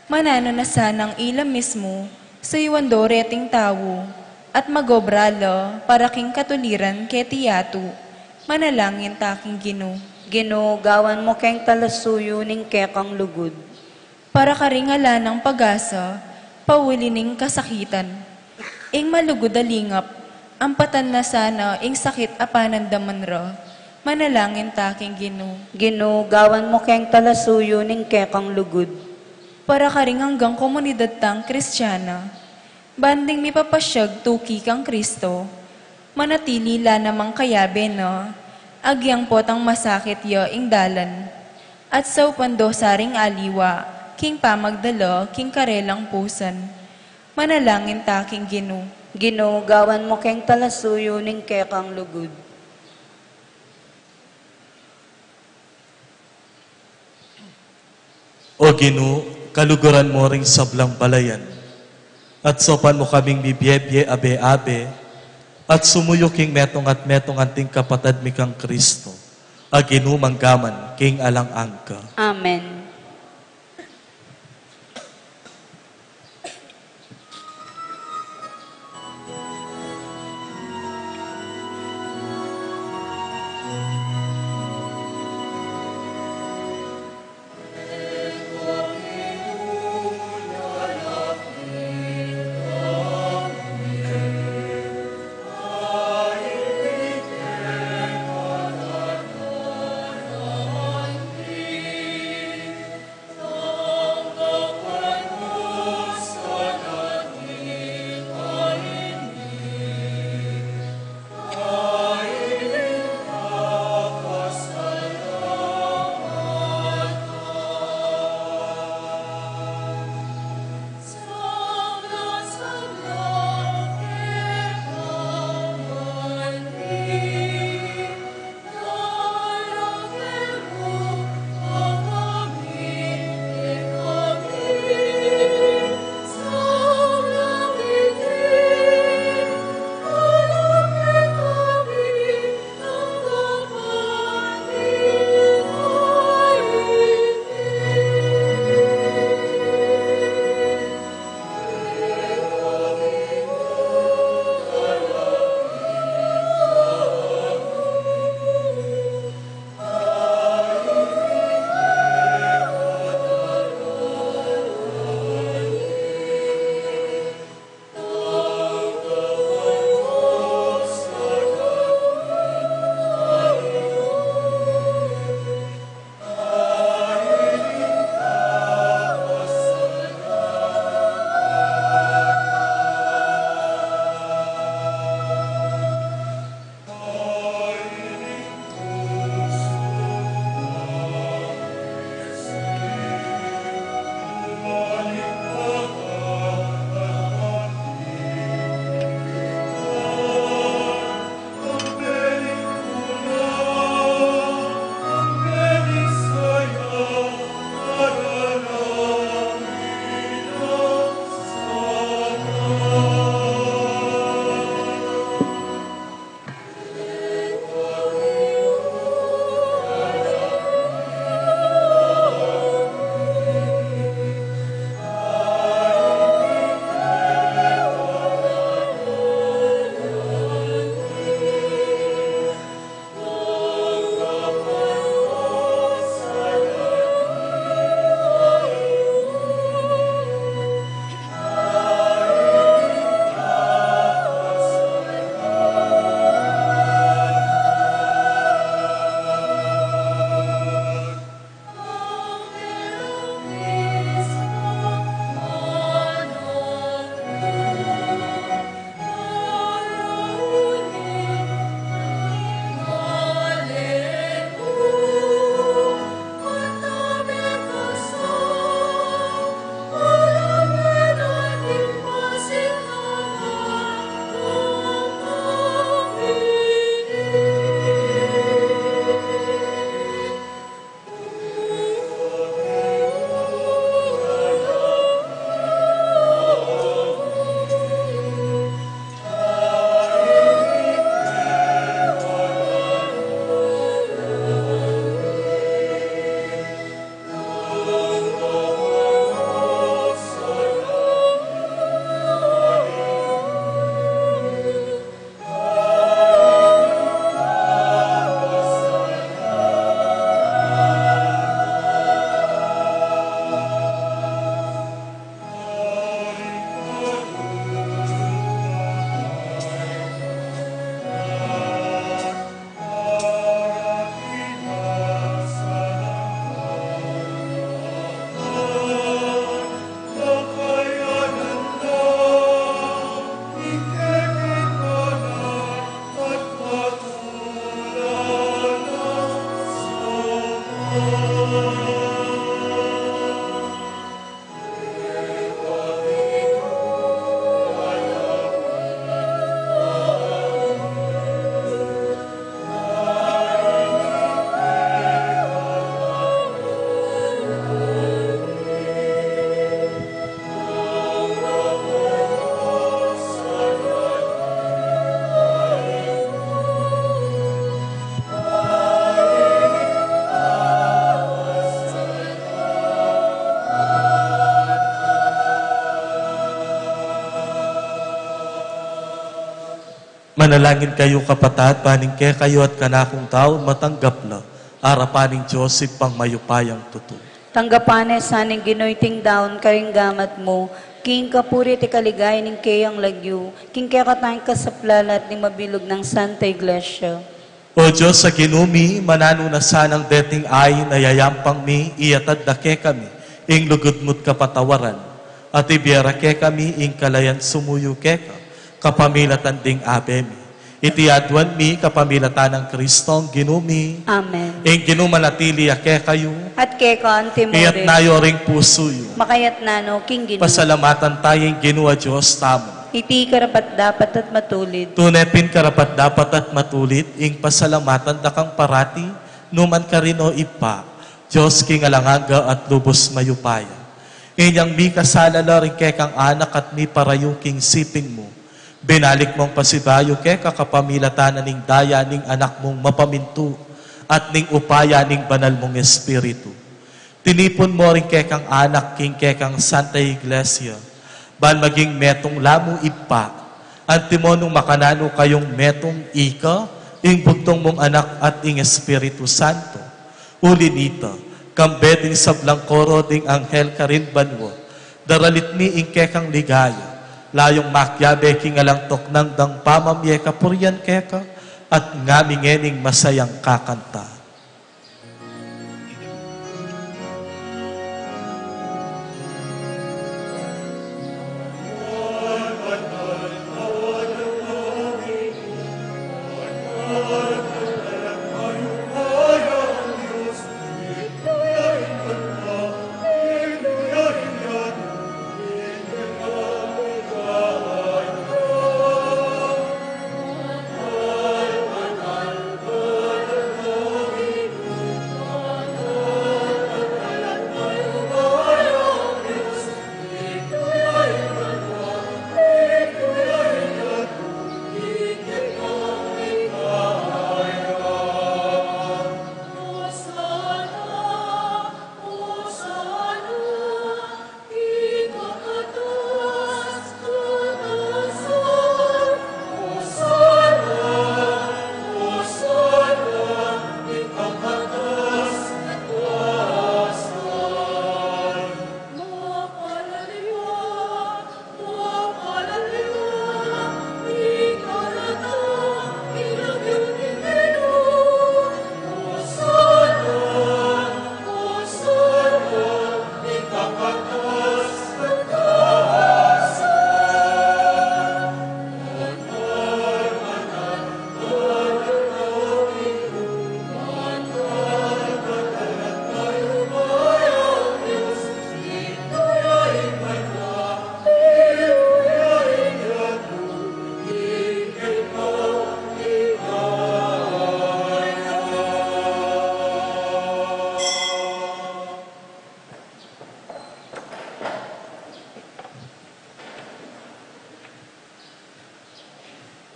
mananu na sanang ila mismu suyuan do reting tau, at magobra la para king katuliran keti yatu, manalangin ta king Ginu. Ginu, gawan mu keng talasuyu ning kekang lugud. Para karing ala nang pag-asa pauli ning kasakitan, ing malugud a lingap, ampatan na sana ing sakit a panandaman ra, manalangin ta king Ginu. Ginu, gawan mu keng talasuyu ning kekang lugud. Para karing anggang komunidad tang Kristiana, ban ding mipapasyag tuki kang Kristo, manatili la namang kayabe na, agyang potang masakit ya ing dalan, at saupan do saring aliwa king pamagdala king karelang pusan, manalangin ta king Ginu. Ginu, gawan mu keng talasuyu ning kekang lugud. O Ginu, kaluguran mu ring sablang balayan, at saupan mu kaming mibie-bie abe-abe, at sumuyu king metung at metung anting kapatad mi kang Kristo, a Ginu, mangga man king alang angga. Amen. Manalangin kayu, kapatad, ban ing kekayu at kanakung daun matanggap la arapan ning Dios Ibpang mayupayang tutu. Tanggapan na sa ning Ginu iting daun karing gamat mu, king kapurian at king kaligayan ning keyang lagyu, king kekatamung kasaplalan at ning mabilug nang Santa Iglesia. O Dios a Ginu mi, mananu na sanang deting ain a yayampang mi, iyatad da kekami ing lugud mu't kapatawaran, at ibie ra kekami ing kalayan sumuyu keka kapamilatan ding Abe mi. Iti aduan mi kapamilatan nang Kristong Ginu mi. Amen. Ing Ginu manatili ya kekayu. At keka antimurin. Iyatna yu ring pusu yu. Makayatna no king Ginu. Pasalamatan taya ing Ginu a Dios tamu. Iti karapat-dapat at matulid. Tune pin karapat-dapat at matulid ing pasalamatan da kang parati, nu man karin, o Ibpa, Dios king alang angga at lubus mayupaya. Inyang mikasala la ring kekang anak at miparayu king siping mu, binalik mung pasibayu keka kapamilatan na ning daya ning Anak mung mapamintu at ning upaya ning Banal mung Espiritu. Tinipun mu ring kekang anak king kekang Santa Iglesia, ban maging metung la mu, Ibpa, antimo nung makananu kayung metung ika, ing bugtung mung Anak at ing Espiritu Santo. Uli nita, kambe ding sablang koro ding anghel karin banua, daralit mi ing kekang ligaya, layung makiabe king alang tuknang dang pamamie kapurian keka, at ngami ngening masayang kakanta.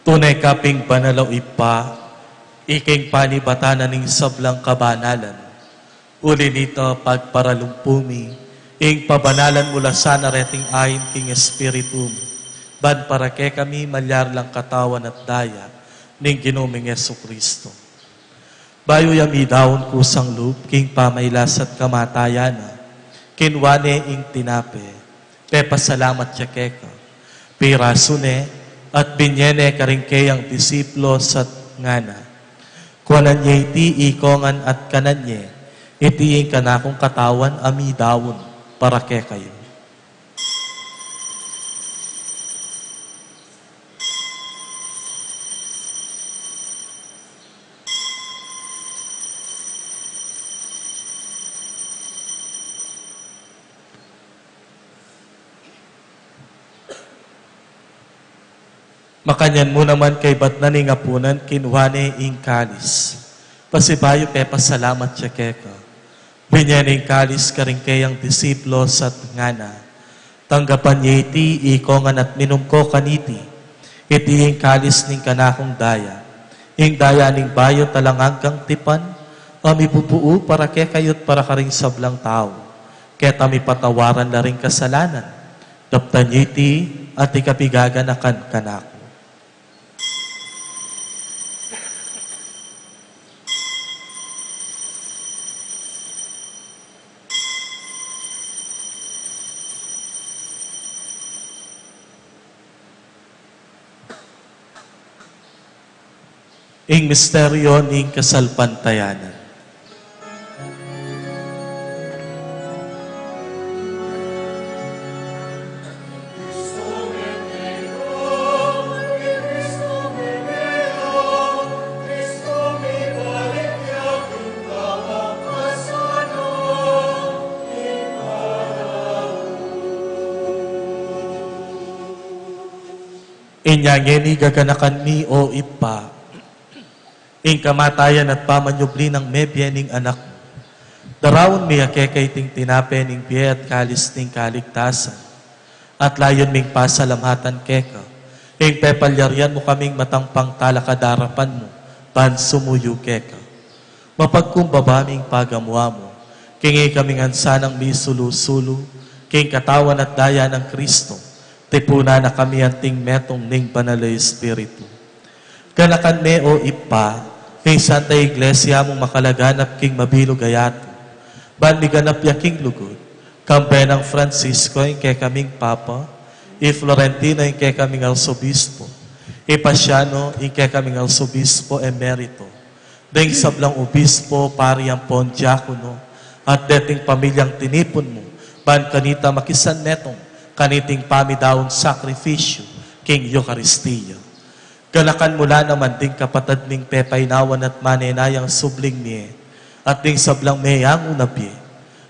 Tune ka pin banal, o Ibpa, ika ing panibatan na ning sablang kabanalan. Uli nita, pagparalumpu mi ing pabanalan mu la sana reting ain king Espiritu mu, ban para kekami malyari lang katawan at daya ning Ginu ming Jesucristo. Bayu ya midaun kusang lub king pamailas at kamatayan na, kinua ne ing tinape, pepasalamat ya keka, pirasu ne, at binye ne karing keyang disipulus at ngana: Kuanan ye iti ikongan at kanan ye, iti ing kanakung katawan a midaun para kekayu. Makanyan mu naman, kaybat na ning apunan, kinua ne ing kalis, pasibayu pepasalamat ya keka, binye ne ing kalis karing keyang disipulus at ngana: Tanggapan ye iti ikongan at minum ko kaniti, iti ing kalis ning kanakung daya, ing daya ning bayu at alang anggang tipan, a mibubuu para kekayu at para karing sablang tau, keta mipatawaran la ring kasalanan. Daptan ye iti at ikapigaganakan kanaku. Ing misteryo ning kasalpantayanan. Inya ngeni gaganakan mi, o Ibpa, ing kamatayan at pamanyubli nang mebie ning Anak mu. Daraun mi keka iting tinape ning bie at kalis ning kaligtasan. At layun ming pasalamatan keka ing pepalyarian mu kaming matang pangtalakad king arapan mu, ban sumuyu keka. Mapagkumbaba ming pagamu-amu king ikami ngan sanang misulu-sulu king katawan at daya nang Kristo, tipunan na kami anting metung ning Banal a Espiritu. Ganakan me, o Ibpa, ing Santa Iglesia mung makalaganap king mabilug a yatu, ban miganap ya king lugud, kambe nang Francisco ing kekaming Papa, i Florentino ing kekaming Arsobispo, i Paciano ing kekaming Arsobispo Emerito, ding sablang obispo, pari ampon diakono, at deting pamilyang tinipun mu, ban kanita makisanmetung kaniting pamidaun sakrifisyu king Eukaristia. Ganakan mu la naman ding kapatad ming pepainawan at manenayang subling mie, at ding sablang meyangu na bie.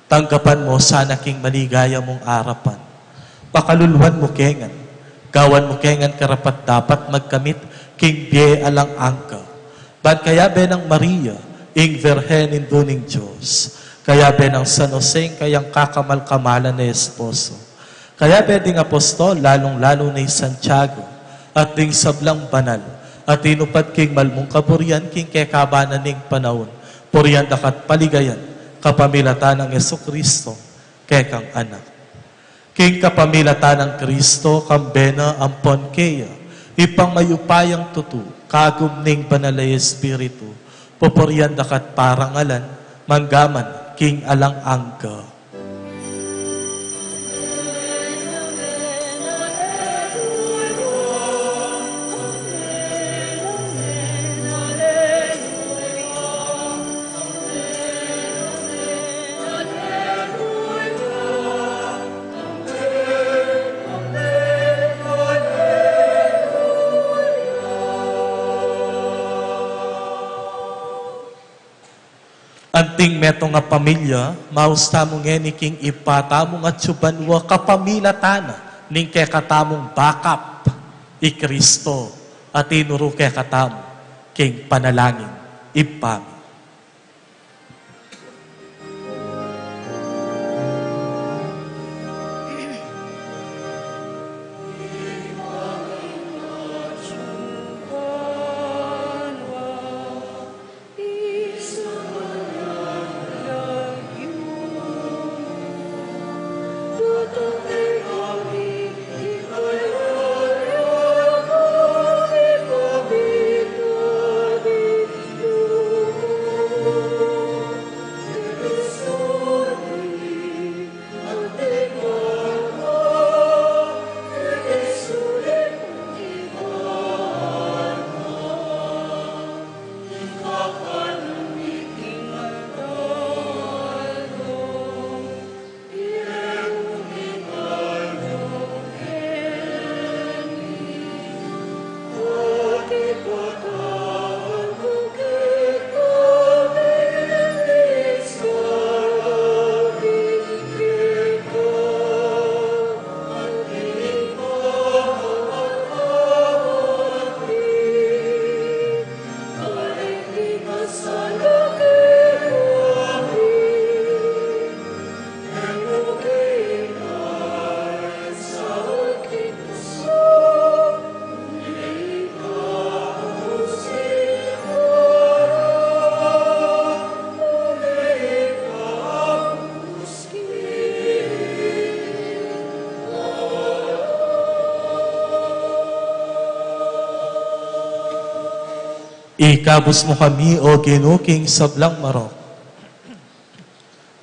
Tanggapan mu sana king maligaya mung arapan. Pakaluluan mu ke ngan, gawan mu ke ngan karapat-dapat magkamit king bie alang angga. Ban kayabe nang Maria, ing Virgen Indu ning Dios, kayabe nang San Jose, ing kayang kakamal-kamalan a esposo, kayabe ding apostol, lalung-lalu na i Santiago, at ding sablang banal a tinupad king malmung kaburian king kekaban na ning panaun, purian da ka at paligayan kapamilatan nang Jesucristo, kekang Anak. King kapamilatan nang Kristo, kambe na ampon keya, Ibpang mayupayang tutu, kagum ning Banal a Espiritu, pupurian da ka at parangalan, mangga man king alang angga. Anting metung a pamilya, maus tamu ngeni king Ibpa tamung atsu banua kapamilatan na ning kekatamung bakap, i Kristo, a tinuru kekatamu king panalangin. Ibpa mi. Ikabus mu kami, O Ginu, king sablang marok.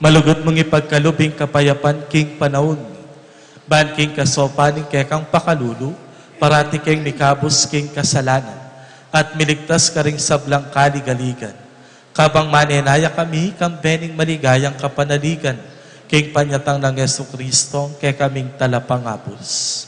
Malugud mung ipagkalub ing kapayapan king panaun mi, ban king kasaupan ning kekang pakalulu, parati keng mikabus king kasalanan, at miligtas karing sablang kaligaligan. Kabang manenaya kami kang bening maligayang kapanaligan, king panyatang nang Jesucristo, kekaming talapangabus.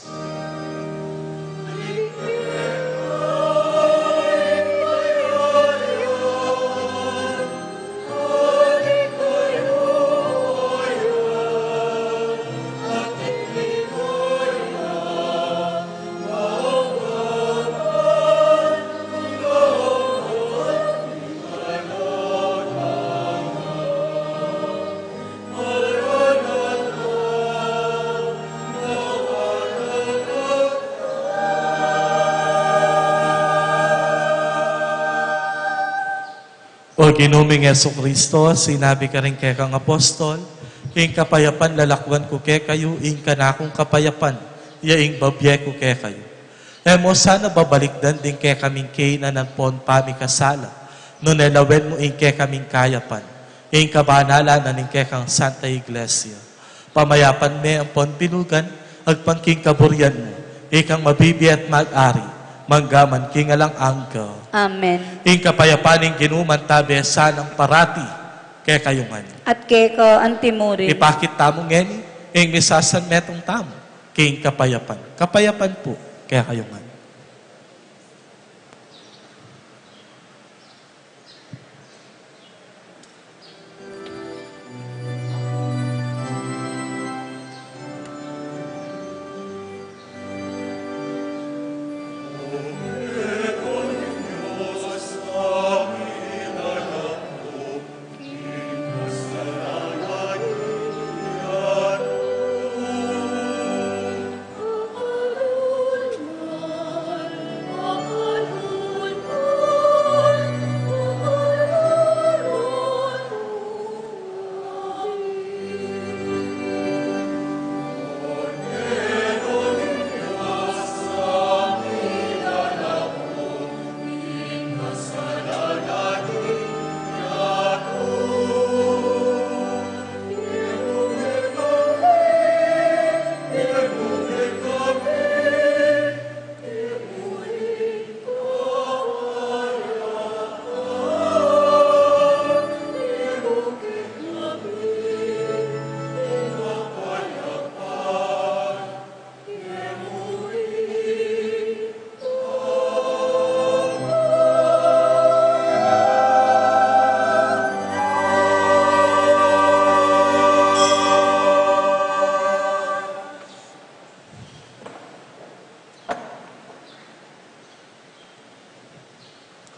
O Ginu ming Jesucristo, sinabi karing kekang apostol, ing kapayapan lalakwan ku kekayu, ing kanakung kapayapan, ya ing babie ku kekayu. E mu sana babalikdan ding kekaming kainan ampon pamikasala, nune lawen mu ing kekaming kayapan, ing kabanalan na ning kekang Santa Iglesia. Pamayapan me ampon bilugan, agpang king kaburian mu, ikang mabibie at mag-ari, mangga man king alang angga. Amen. Ing kapayapan ning Ginu mantabe sanang parati kekayu ngan. At keka antimurin. Ipakit tamu ngeni ing misasanmetung tamu king kapayapan. Kapayapan pu kekayu ngan.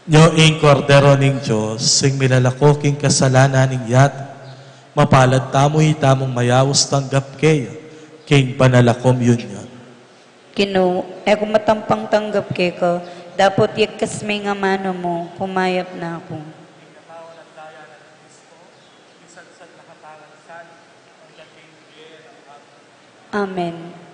Nyo ing Kordero ning Dios, ing milalako king kasalanan ning yatu. Mapalad tamu, itamung mayaus tanggap keya king banal a komunyon. Ginu, e ku matampang tanggap keka, dapot yagkas me ing amanu mu, kumayap na ku. Amen.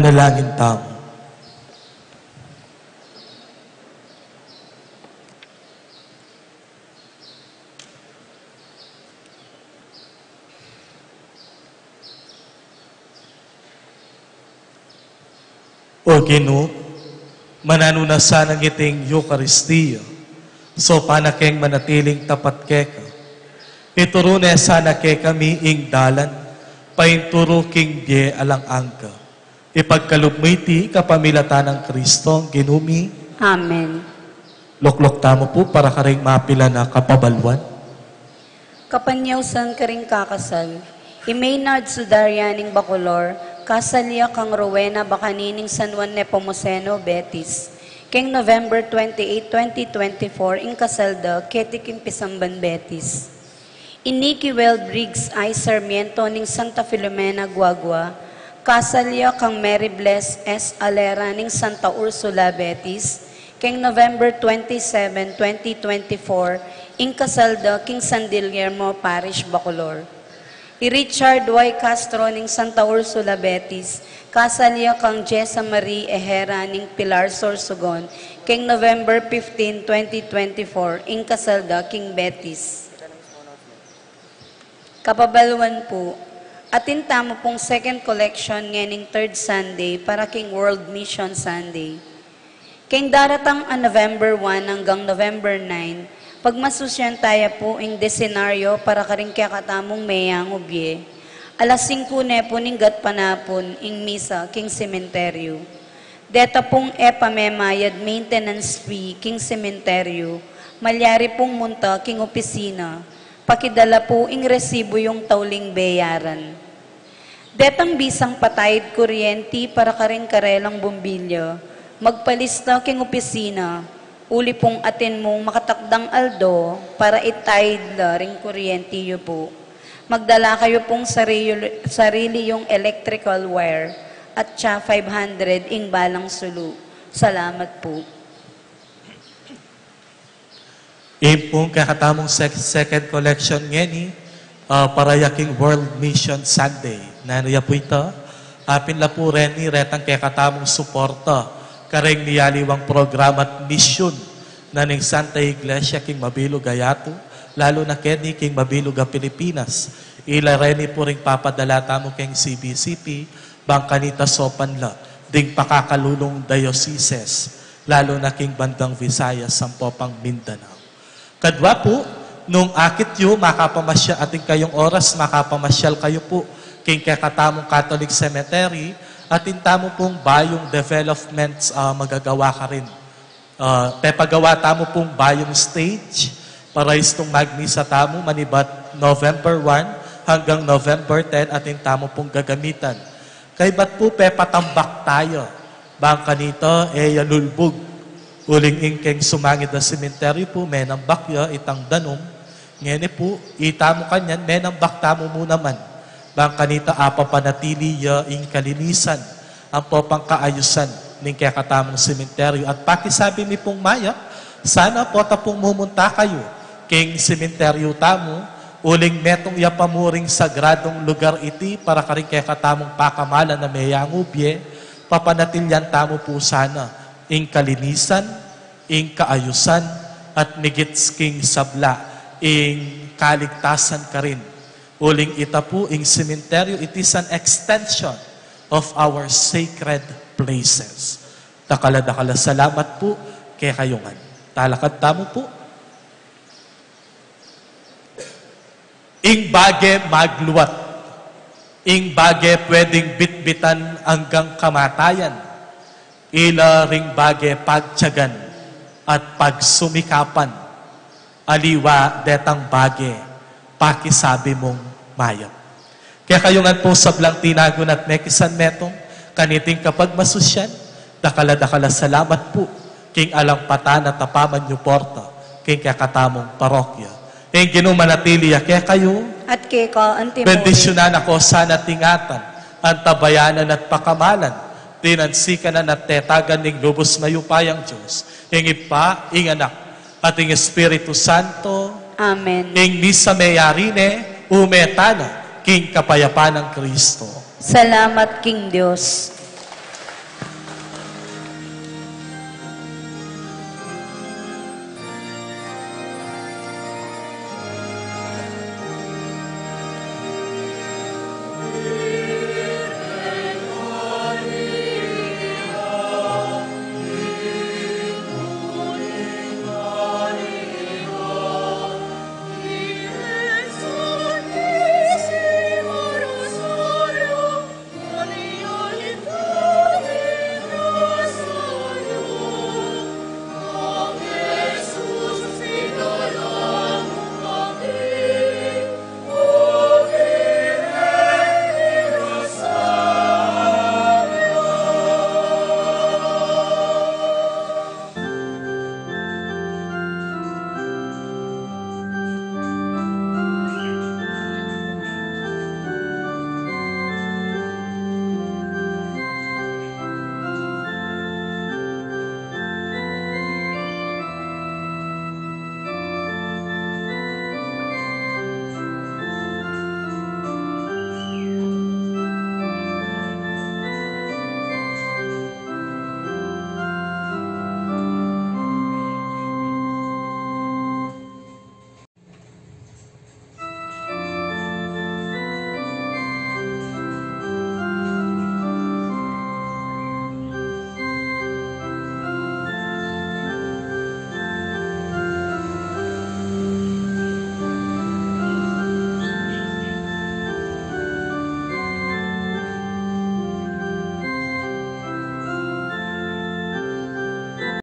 Manalangin tamu. O Ginu, mananu na sanang iting Eukaristia, saupan na keng manatiling tapat keka. Ituru ne sana kekami ing dalan, painturu king bie alang angga. Ipagkalub mu iti kapamilatan nang Kristong Ginu mi. Amen. Lukluk tamu pu para karing mapilan a kapabaluan. Kapanyausan karing kakasal. I Maynard Sudaria ning Bacolor, kasal ya kang Rowena Bacani ning San Juan Nepomuceno, Betis. Keng November twenty-eight, twenty twenty-four, ing kasal da, keti king Pisamban, Betis. I Nicky Well Briggs I Sarmiento ning Santa Filomena, Guagua, kasal ya kang Mary Bless S Alera ning Santa Ursula, Betis, keng November twenty-seven, twenty twenty-four, ing kasal da king San Guillermo Parish, Bacolor. I Richard Y Castro ning Santa Ursula, Betis, kasal ya kang Jessa Marie Ehera ning Pilar, Sorsogon, keng November fifteen, twenty twenty-four, ing kasal da king Betis. Kapabaluan pu, atin tamu pung second collection ngening third Sunday para king World Mission Sunday. Keng daratang a November one anggang November nine, pagmasusyan taya pu ing desenaryo para karing kekatamung meyangu bie. Alas singku ne pu ning gatpanapun ing misa king sementeryu. Deta pung e pamemayad maintenance fee king sementeryu, malyari pung munta king opisina. Pakidala pu ing resibu yung tauling beyaran. Detang bisang pataid kuryenti para karing karelang bumbilya, magpalista king opisina, uli pung atin mung makatakdang aldo para itaid la ring kuryenti yu pu. Magdala kayu pung sarili, sarili yung electrical wire at tsa five hundred ing balang sulu. Salamat pu. Ing pung kekatamung sec-, second collection ngeni, ah, para ya king World Mission Sunday. Nanu ya pu ita? Apin la pu reni retang kekatamung suporta kareng miyaliwang programa at misyun na ning Santa Iglesia king mabilug a yatu, lalu na keni king mabilug a Pilipinas. Ila reni pu ring papadala tamu keng C B C P, bang kanita saupan la ding pakakalulung dioceses, lalu na king bandang Visayas, ampo pang Mindanao. Kadwa pu, nung akit yu, makapamasyal, atin kayung oras, makapamasyal kayu pu king kekatamung Catholic Cemetery, atin tamu pung bayung developments, ah, magagawa karin. Ah, pepagawa tamu pung bayung stage para istung magmisa tamu manibat November one anggang November ten, atin tamu pung gagamitan. Kaybat pu pepatambak taya, bang kanita e ya lulbug. Uling ing keng sumangid a sementeryu pu, menambak ya itang danum. Ngeni pu, itamu kanyan, menambak tamu mu naman. Bang kanita apapanatili ya ing kalinisan, ampo pang kaayusan ning kekatamung sementeryu. At pakisabi mi pung mayap, sana pota pung mumunta kayu king sementeryu tamu, uling metung ya pa mu ring sagradung lugar iti para karing kekatamung pakamalan a meyangu bie, papanatilian tamu pu sana ing kalinisan, ing kaayusan, at migit king sabla, ing kaligtasan karin. Uling ita pu ing sementeryu, it is an extension of our sacred places. Dakal a dakal a salamat pu kekayu ngan. Talakad tamu pu. Ing bage magluat, ing bage pwedeng bitbitan anggang kamatayan, ila ring bage pagtiyagan at pagsumikapan, aliwa detang bage, pakisabi mung mayap. Kekayu ngan pu sablang tinagun at mekisan metung, kaniting kapagmasusyan, dakal a dakal a salamat pu king alang patana tapaman yu porta king kekatamung parokya. Ing Ginu manatili ya kekayu. At keka antimurin. Bendisyunan na ko sana at ingatan, antabayanan at pakamalan, tinan sikanan at tetagan ning lubus mayupayang Dios, ing Ibpa, ing Anak, at ing Espiritu Santo. Amen. Ing misa meyari ne, ume tana king kapayapan nang Kristo. Salamat king Dios.